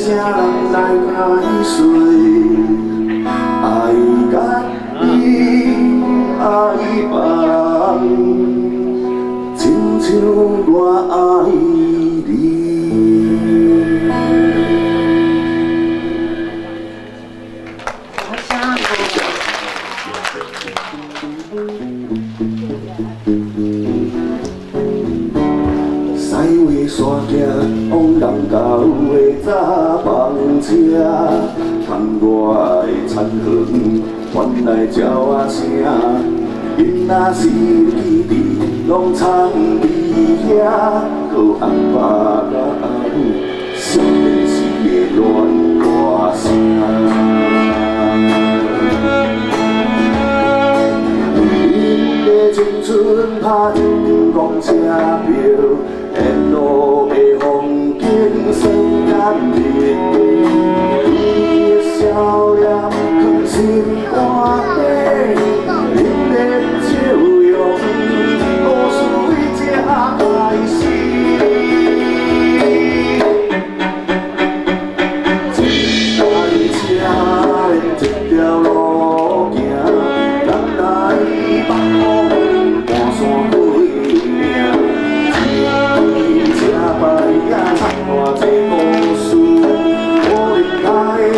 啥人来解说？爱家己，爱别人，亲像我爱你。山行往南投的早班车，窗外的田园传来鸟仔声，囡仔时记伫拢藏伫遐，阁有阿爸佮阿母少年时的恋歌声。恁的青春拍一张公车票。沿路的风景酸甘蜜甜，你的笑脸藏心肝底，恁的笑容，故事为这开始。一台车连一条路行，南来北往半山过岭。车牌仔藏偌济故事，可能海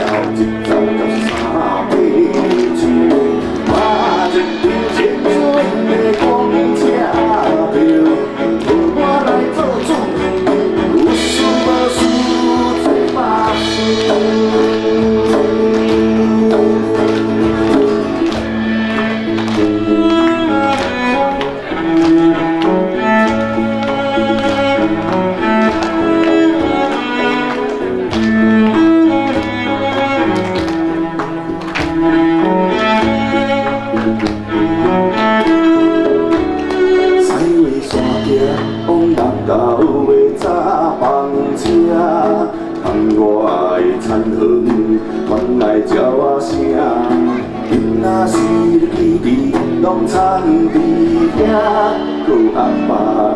后一站就是三八树，拍一张青春的公车票，予我来做主，有事无事做巴士。窗外的田园传来鸟仔声，囡仔时记伫拢藏伫遐，阁有阿爸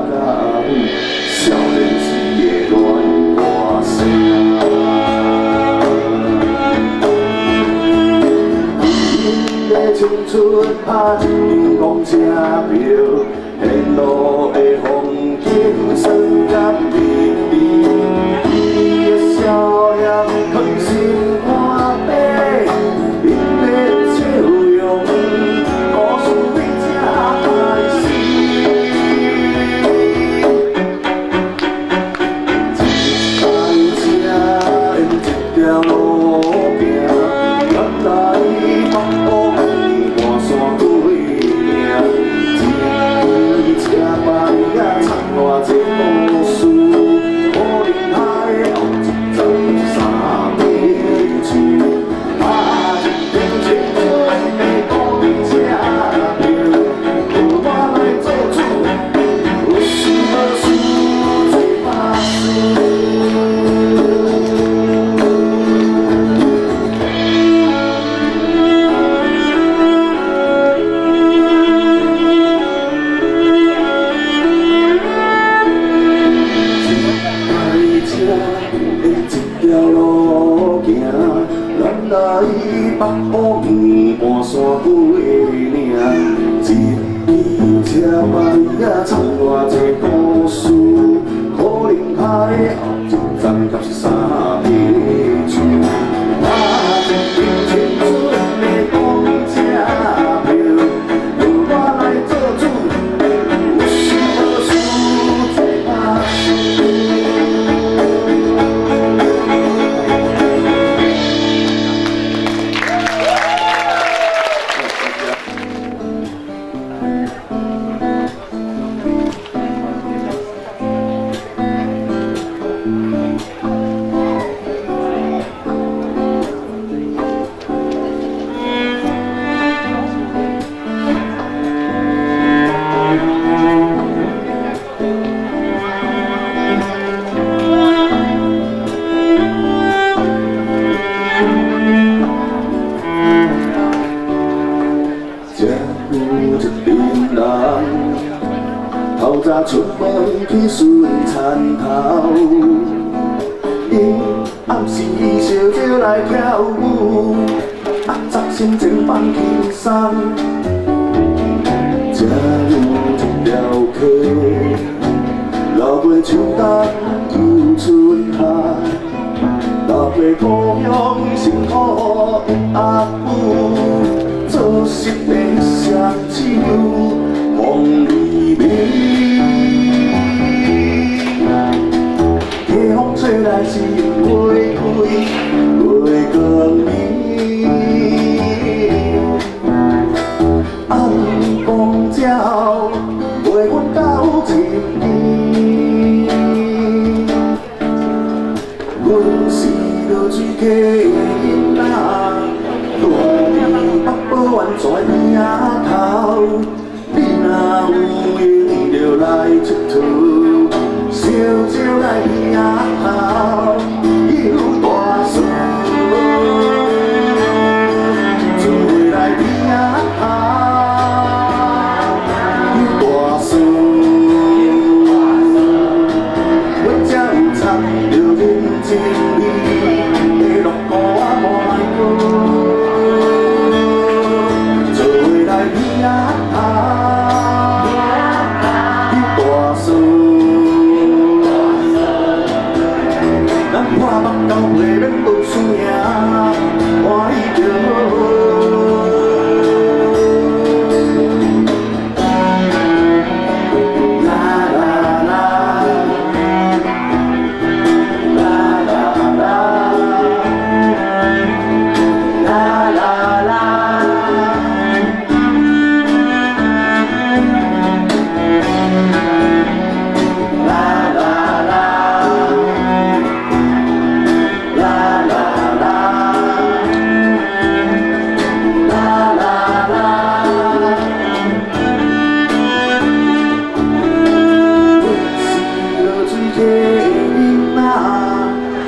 佮阿母少年时的恋歌声。恁的青春拍一张公车票，沿路的风景酸甘蜜甜。笑脸藏心肝底，恁的笑容，故事为这开始。一台车沿一条路行，南来北往半山过岭。一支车牌仔藏偌济故事，可能海后一站就是三八树。拍一张青春的公车票，予我来做主，有事无事做巴士。一台车沿一条路行，南来北往半山过岭。一支车牌仔藏偌济故事，可能海后一站就是三八树。拍一张青春的公车票，由我来做主，有事无事做巴士。这有一群人，透早出门去巡田头，𪜶 暗时小少来跳舞，压杂心情放轻松。这有一条溪，流过树东又出海，老爸故乡辛苦阿母，做实的双手梦里暝。夜风吹来心花开，月光明。暗光照，陪阮到深更。阮是落水溪的囡仔，住伫北宝源泉边仔头。你若有闲就来𨑨迌，小少来边仔头游大船，做伙来边仔头游大船。阮才有藏著人情味的乐鼓仔慢歌，做伙来边仔头游大船。咱破目交陪免论输赢，欢喜就好。啦啦啦，啦啦啦，啦啦啦。啦啦啦，啦啦啦，啦啦啦。阮是落水溪的囡仔，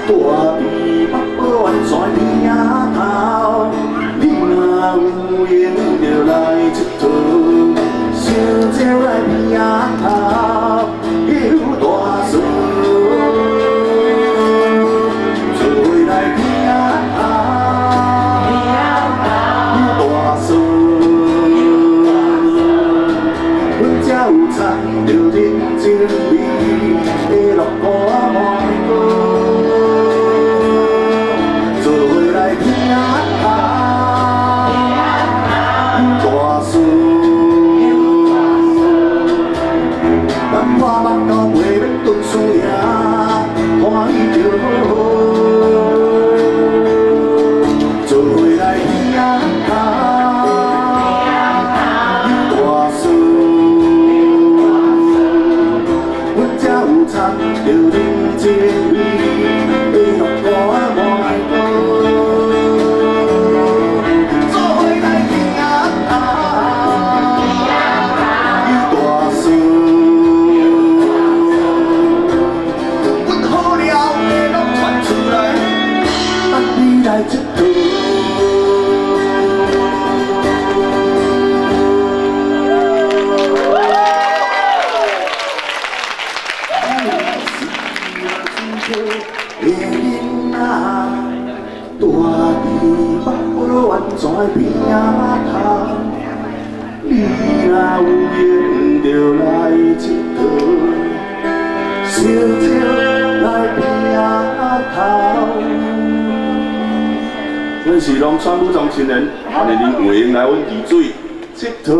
住伫北宝源泉边仔头。你若有闲就来𨑨迌，小少来边仔头游大船，做伙来边仔头游大船。阮才有藏著人情味的乐鼓仔慢歌，做伙来边仔头游大船。咱破目交陪免论输赢，欢喜就好。做伙来边仔头游大船，阮才有藏著人情味的乐鼓仔慢歌，做伙来边仔头游大船。阮好了的拢传出来，等你来𨑨迌。的囡仔，住伫北宝源泉边仔头。你若有闲就来𨑨迌，小少来边仔头。阮是农村武装青年，欢迎恁有闲来阮治水𨑨迌。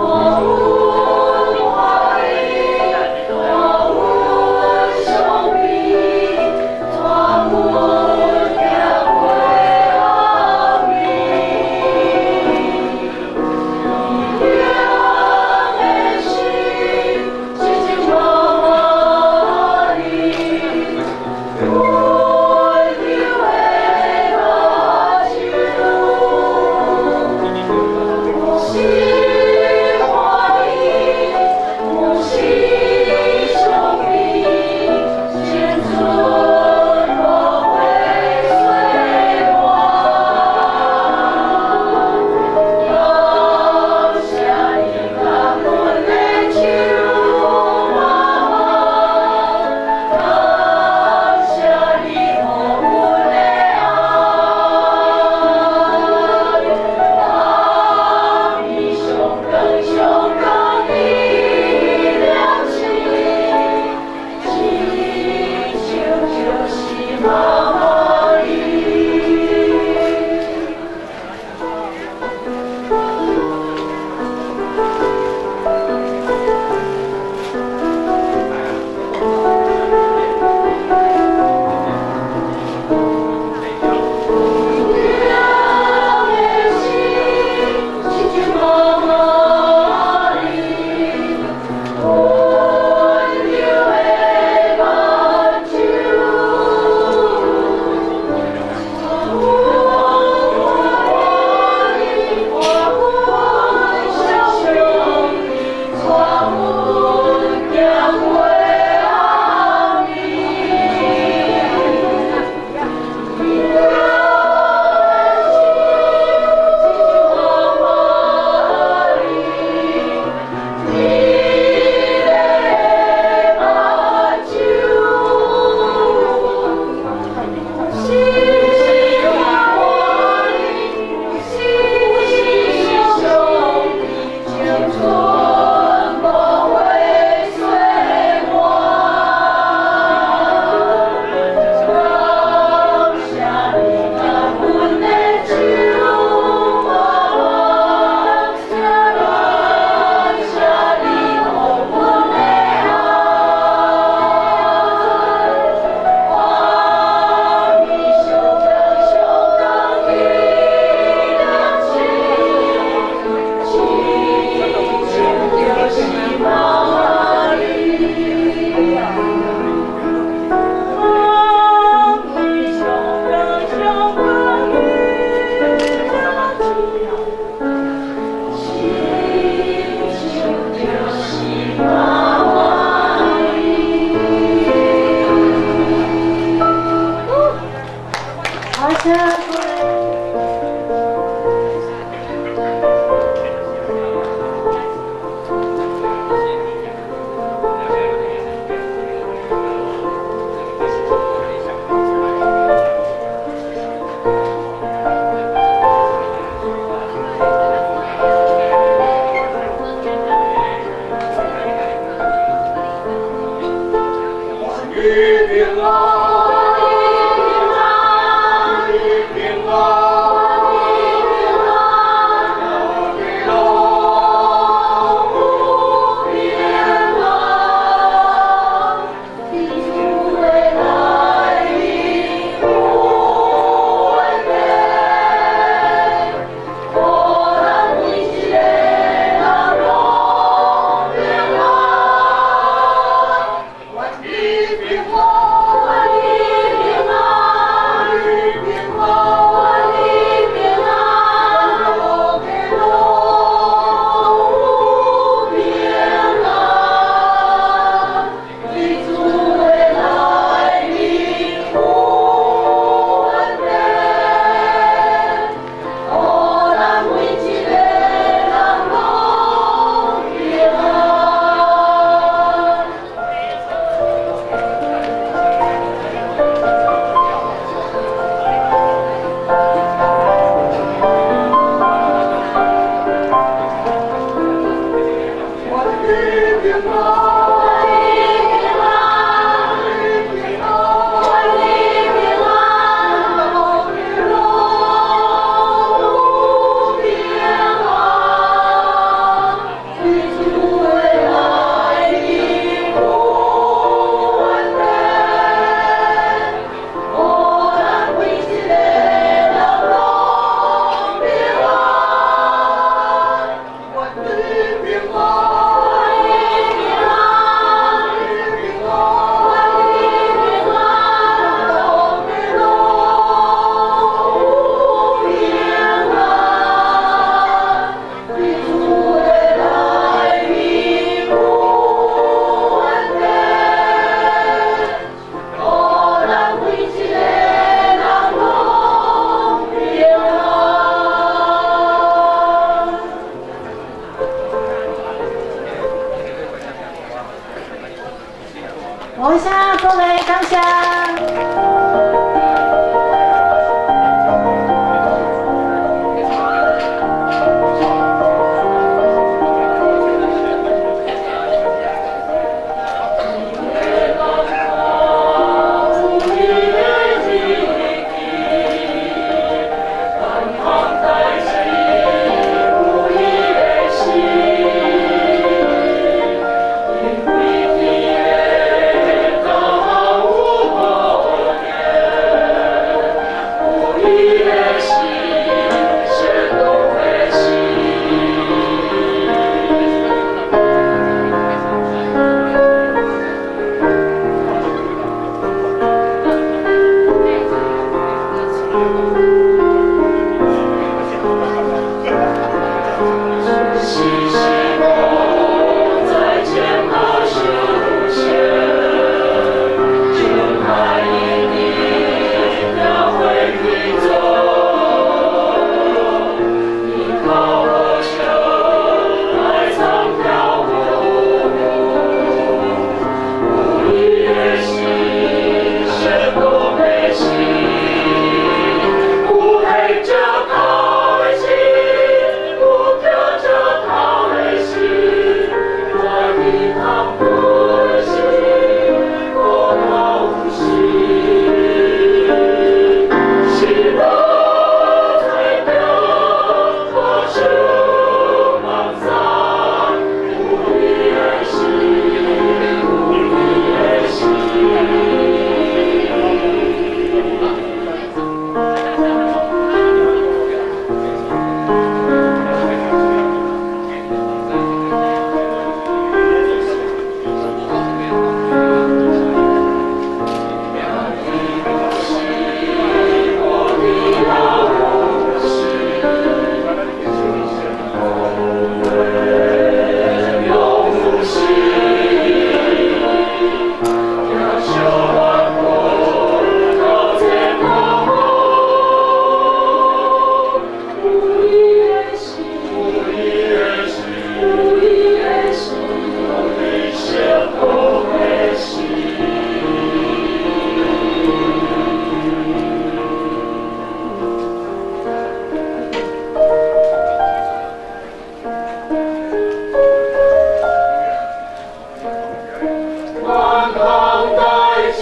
我平安，愿你平安，大家拢有平安。伫主的内面有恩典，予咱每一个人拢平安。愿你平安，愿你平安，愿你平安，愿你平安，大家拢有平安。伫主的内面有恩典，予咱每一个人拢平安。愿你平安，愿你平安，愿你平安，愿你平安，大家拢有平安。伫主的内面有恩典，予咱每一个人拢平安。愿你平安，愿你平安，愿你平安，愿你平安，大家拢有平安。伫主的内面有恩典，予咱每一个人拢平安。多谢各位，感谢。有伊的日记，万项代志有伊的心，因为天甲有无间，有伊的心，谁都会死。时时无在前头受限，将爱一定会去做，依靠我手来唱跳舞，有伊的心，谁都袂死，有彼只头的心，有叫这头的心，我伫通分心，无头时，是无找着无想梦想，有伊的心，有伊的心。万项代志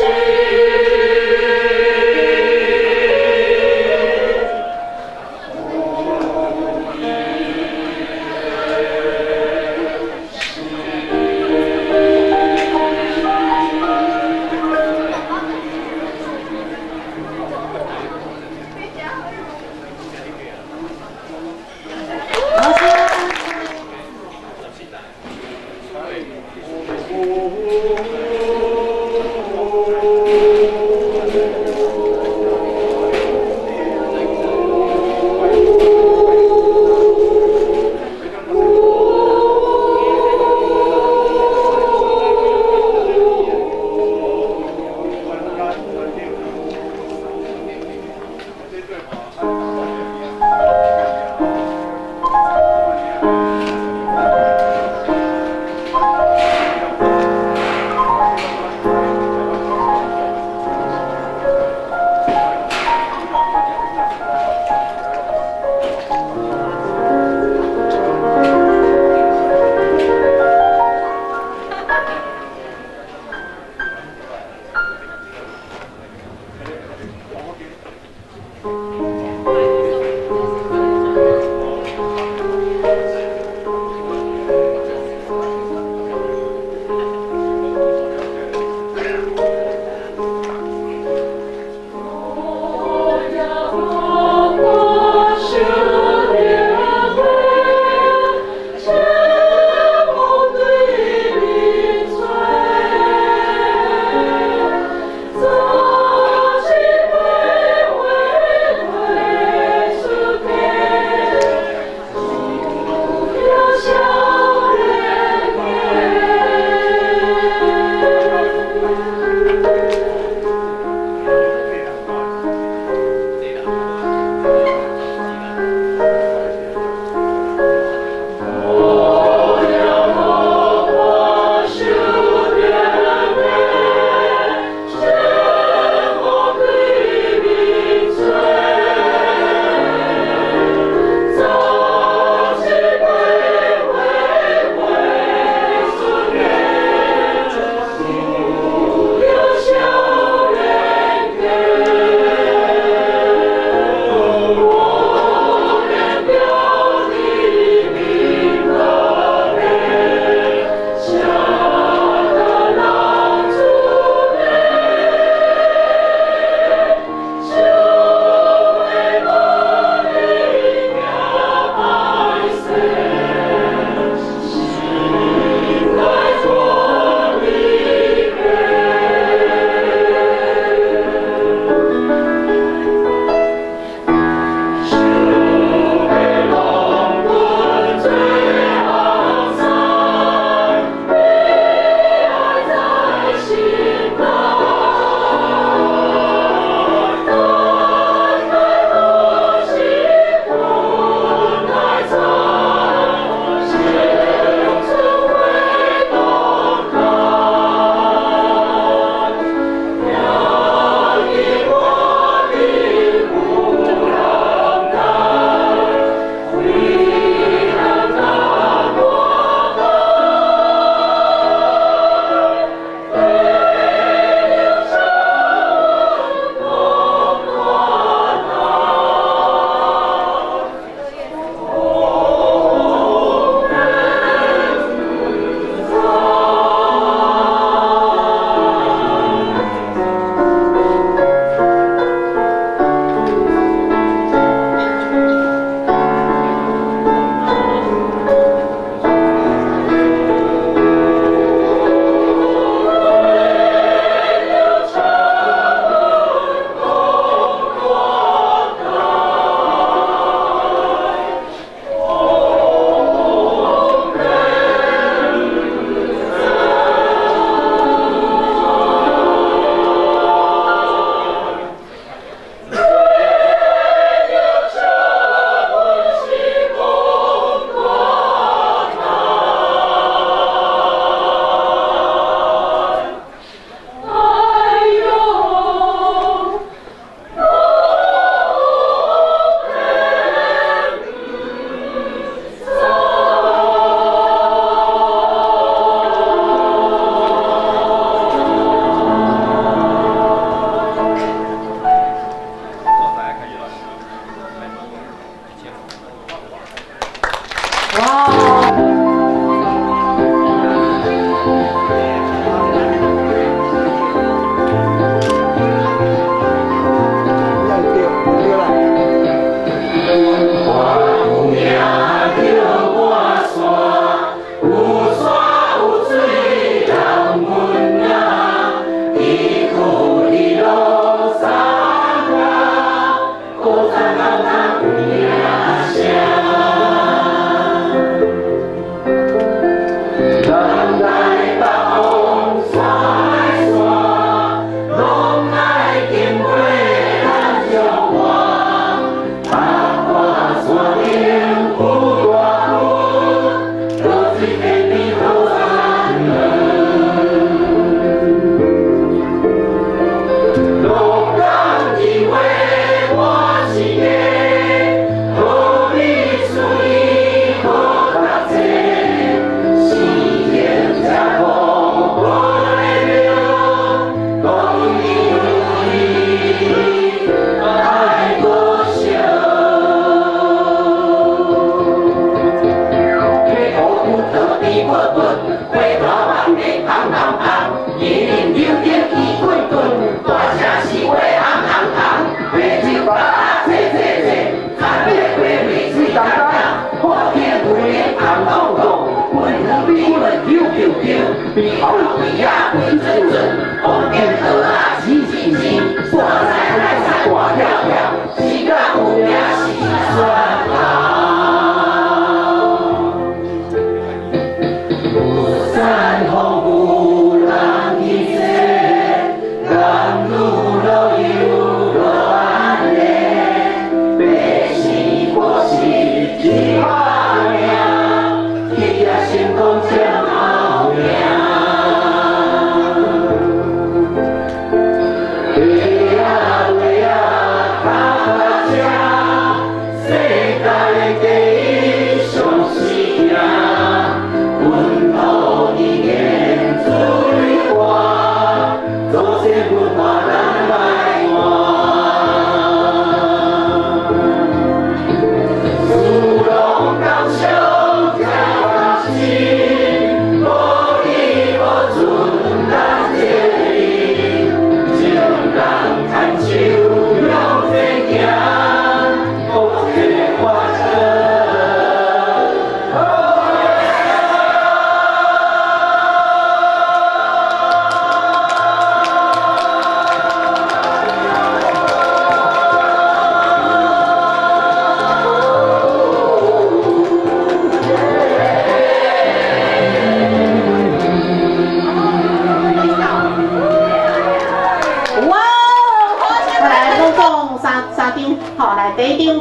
第一張，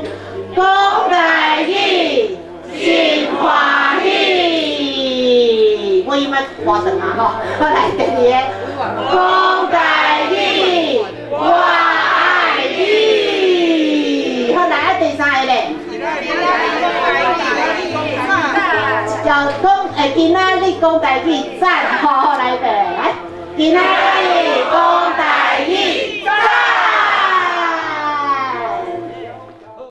講台語真歡喜，我應該換轉啊吼，好來第二个，講台語我愛你，好來啊第三个咧。叫講，今仔日講台語讚，好好來來，今仔日。